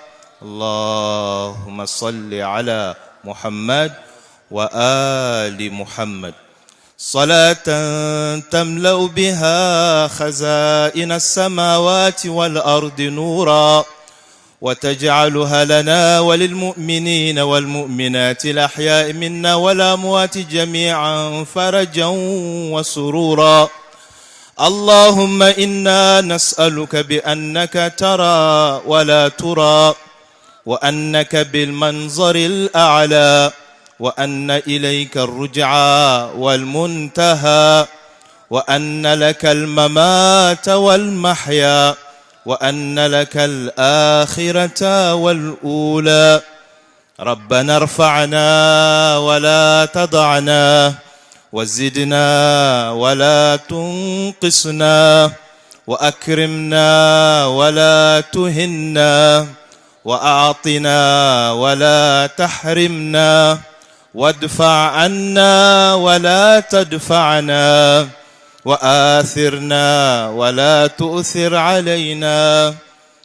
اللهم صل على محمد وآل محمد صلاة تملأ بها خزائن السماوات والأرض نورا وتجعلها لنا وللمؤمنين والمؤمنات الأحياء منا والأموات جميعا فرجا وسرورا اللهم إنا نسألك بأنك ترى ولا ترى وأنك بالمنظر الأعلى وأن إليك الرجعى والمنتهى وأن لك الممات والمحيا وأن لك الآخرة والأولى ربنا ارفعنا ولا تضعنا وزدنا ولا تنقصنا وأكرمنا ولا تهنا وأعطنا ولا تحرمنا وادفع عنا ولا تدفعنا وآثرنا ولا تؤثر علينا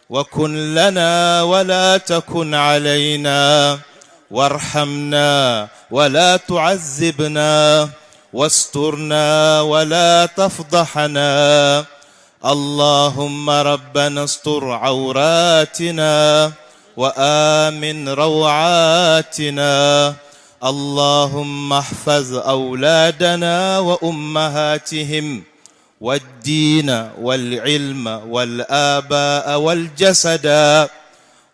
وكن لنا ولا تكن علينا وارحمنا ولا تعذبنا واسترنا ولا تفضحنا اللهم ربنا استر عوراتنا وآمن روعاتنا اللهم احفظ أولادنا وأمهاتهم والدين والعلم والآباء والجسد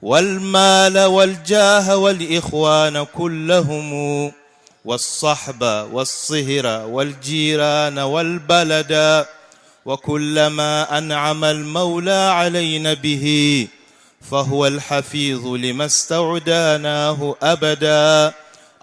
والمال والجاه والإخوان كلهم والصحب والصهر والجيران والبلد وكل ما أنعم المولى علينا به فهو الحفيظ لما استودعناه أبدا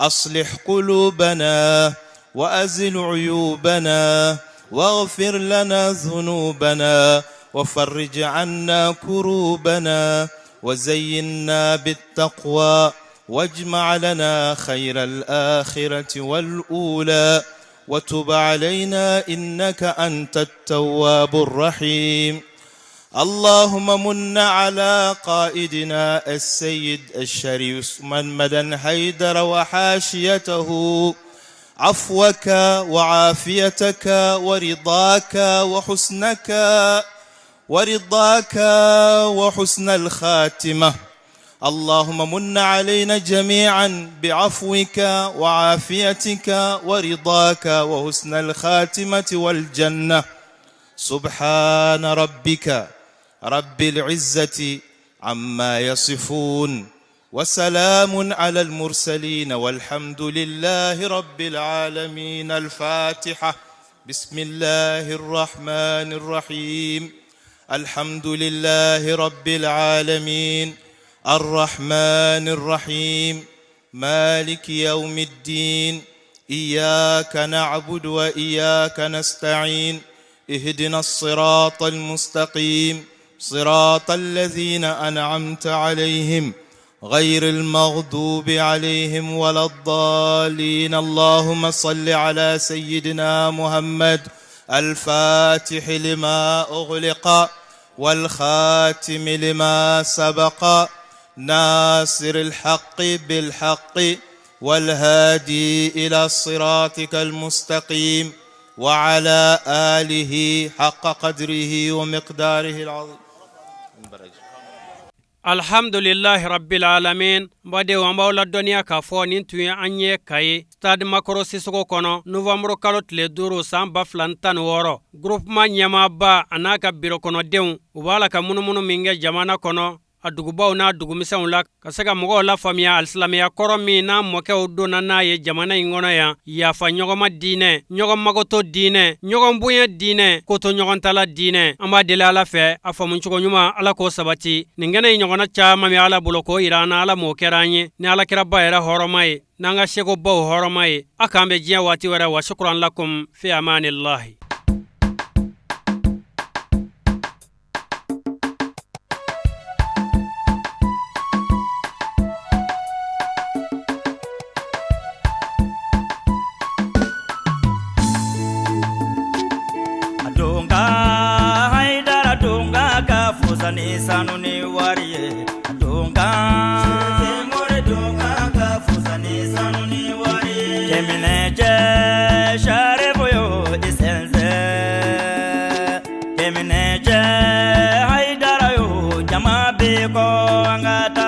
أصلح قلوبنا وأزل عيوبنا واغفر لنا ذنوبنا وفرج عنا كروبنا وزينا بالتقوى واجمع لنا خير الآخرة والأولى وتب علينا إنك أنت التواب الرحيم اللهم من على قائدنا السيد الشريف عثمان مدن حيدر وحاشيته عفوك وعافيتك ورضاك وحسنك ورضاك وحسن الخاتمة اللهم من علينا جميعا بعفوك وعافيتك ورضاك وحسن الخاتمة والجنة سبحان ربك رب العزة عما يصفون وسلام على المرسلين والحمد لله رب العالمين الفاتحة بسم الله الرحمن الرحيم الحمد لله رب العالمين الرحمن الرحيم مالك يوم الدين إياك نعبد وإياك نستعين اهدنا الصراط المستقيم صراط الذين أنعمت عليهم غير المغضوب عليهم ولا الضالين. اللهم صل على سيدنا محمد الفاتح لما أغلق والخاتم لما سبق ناصر الحق بالحق والهادي إلى صراطك المستقيم وعلى آله حق قدره ومقداره العظيم. Alhamdulillahi rabbil alamin. Badenw, an b'aw ladɔnniya k'a fɔ nin tun ye an ye Kayi stade Makɔrɔ Sisoko kɔnɔ, novembre kalo tile 5 san 2016. Groupement ɲɛmaaba a n'a ka biro kɔnɔdenw, u b'a la ka munumunu min kɛ jamana kɔnɔ, a dugubaw n'a dugumisɛnw la, ka se ka mɔgɔw la faamuya alisilamɛya kɔrɔ min n'a mɔkɛw donna n'a ye jamana in kɔnɔ yan: yafa ɲɔgɔnma diinɛ, ɲɔgɔn magoto diinɛ, ɲɔgɔn bonya diinɛ, koto ɲɔgɔn tala diinɛ. An b'a deli Ala fɛ, a faamucogo ɲuman, Ala k'o sabati. Nin kɛnɛ in ɲɔgɔnna caman bɛ Ala bolo k'o yira an na. Ala m'o kɛra an ye ni Alakiraba yɛrɛ hɔrɔma ye, n'an ka sekobaw hɔrɔma ye. A k'an bɛ diɲɛ waati wɛrɛ. Wa shukran lakum, fi amanillahi. Donga Haidara, donga ka fusa ni sanu ni wari ye. Donga more, donga ka fusa ni sanu ni wari ye. Cɛminɛ cɛ sarifu yo i sɛnsɛn, cɛminɛ cɛ Haidara yo, jama bɛ kɔ an ka taa.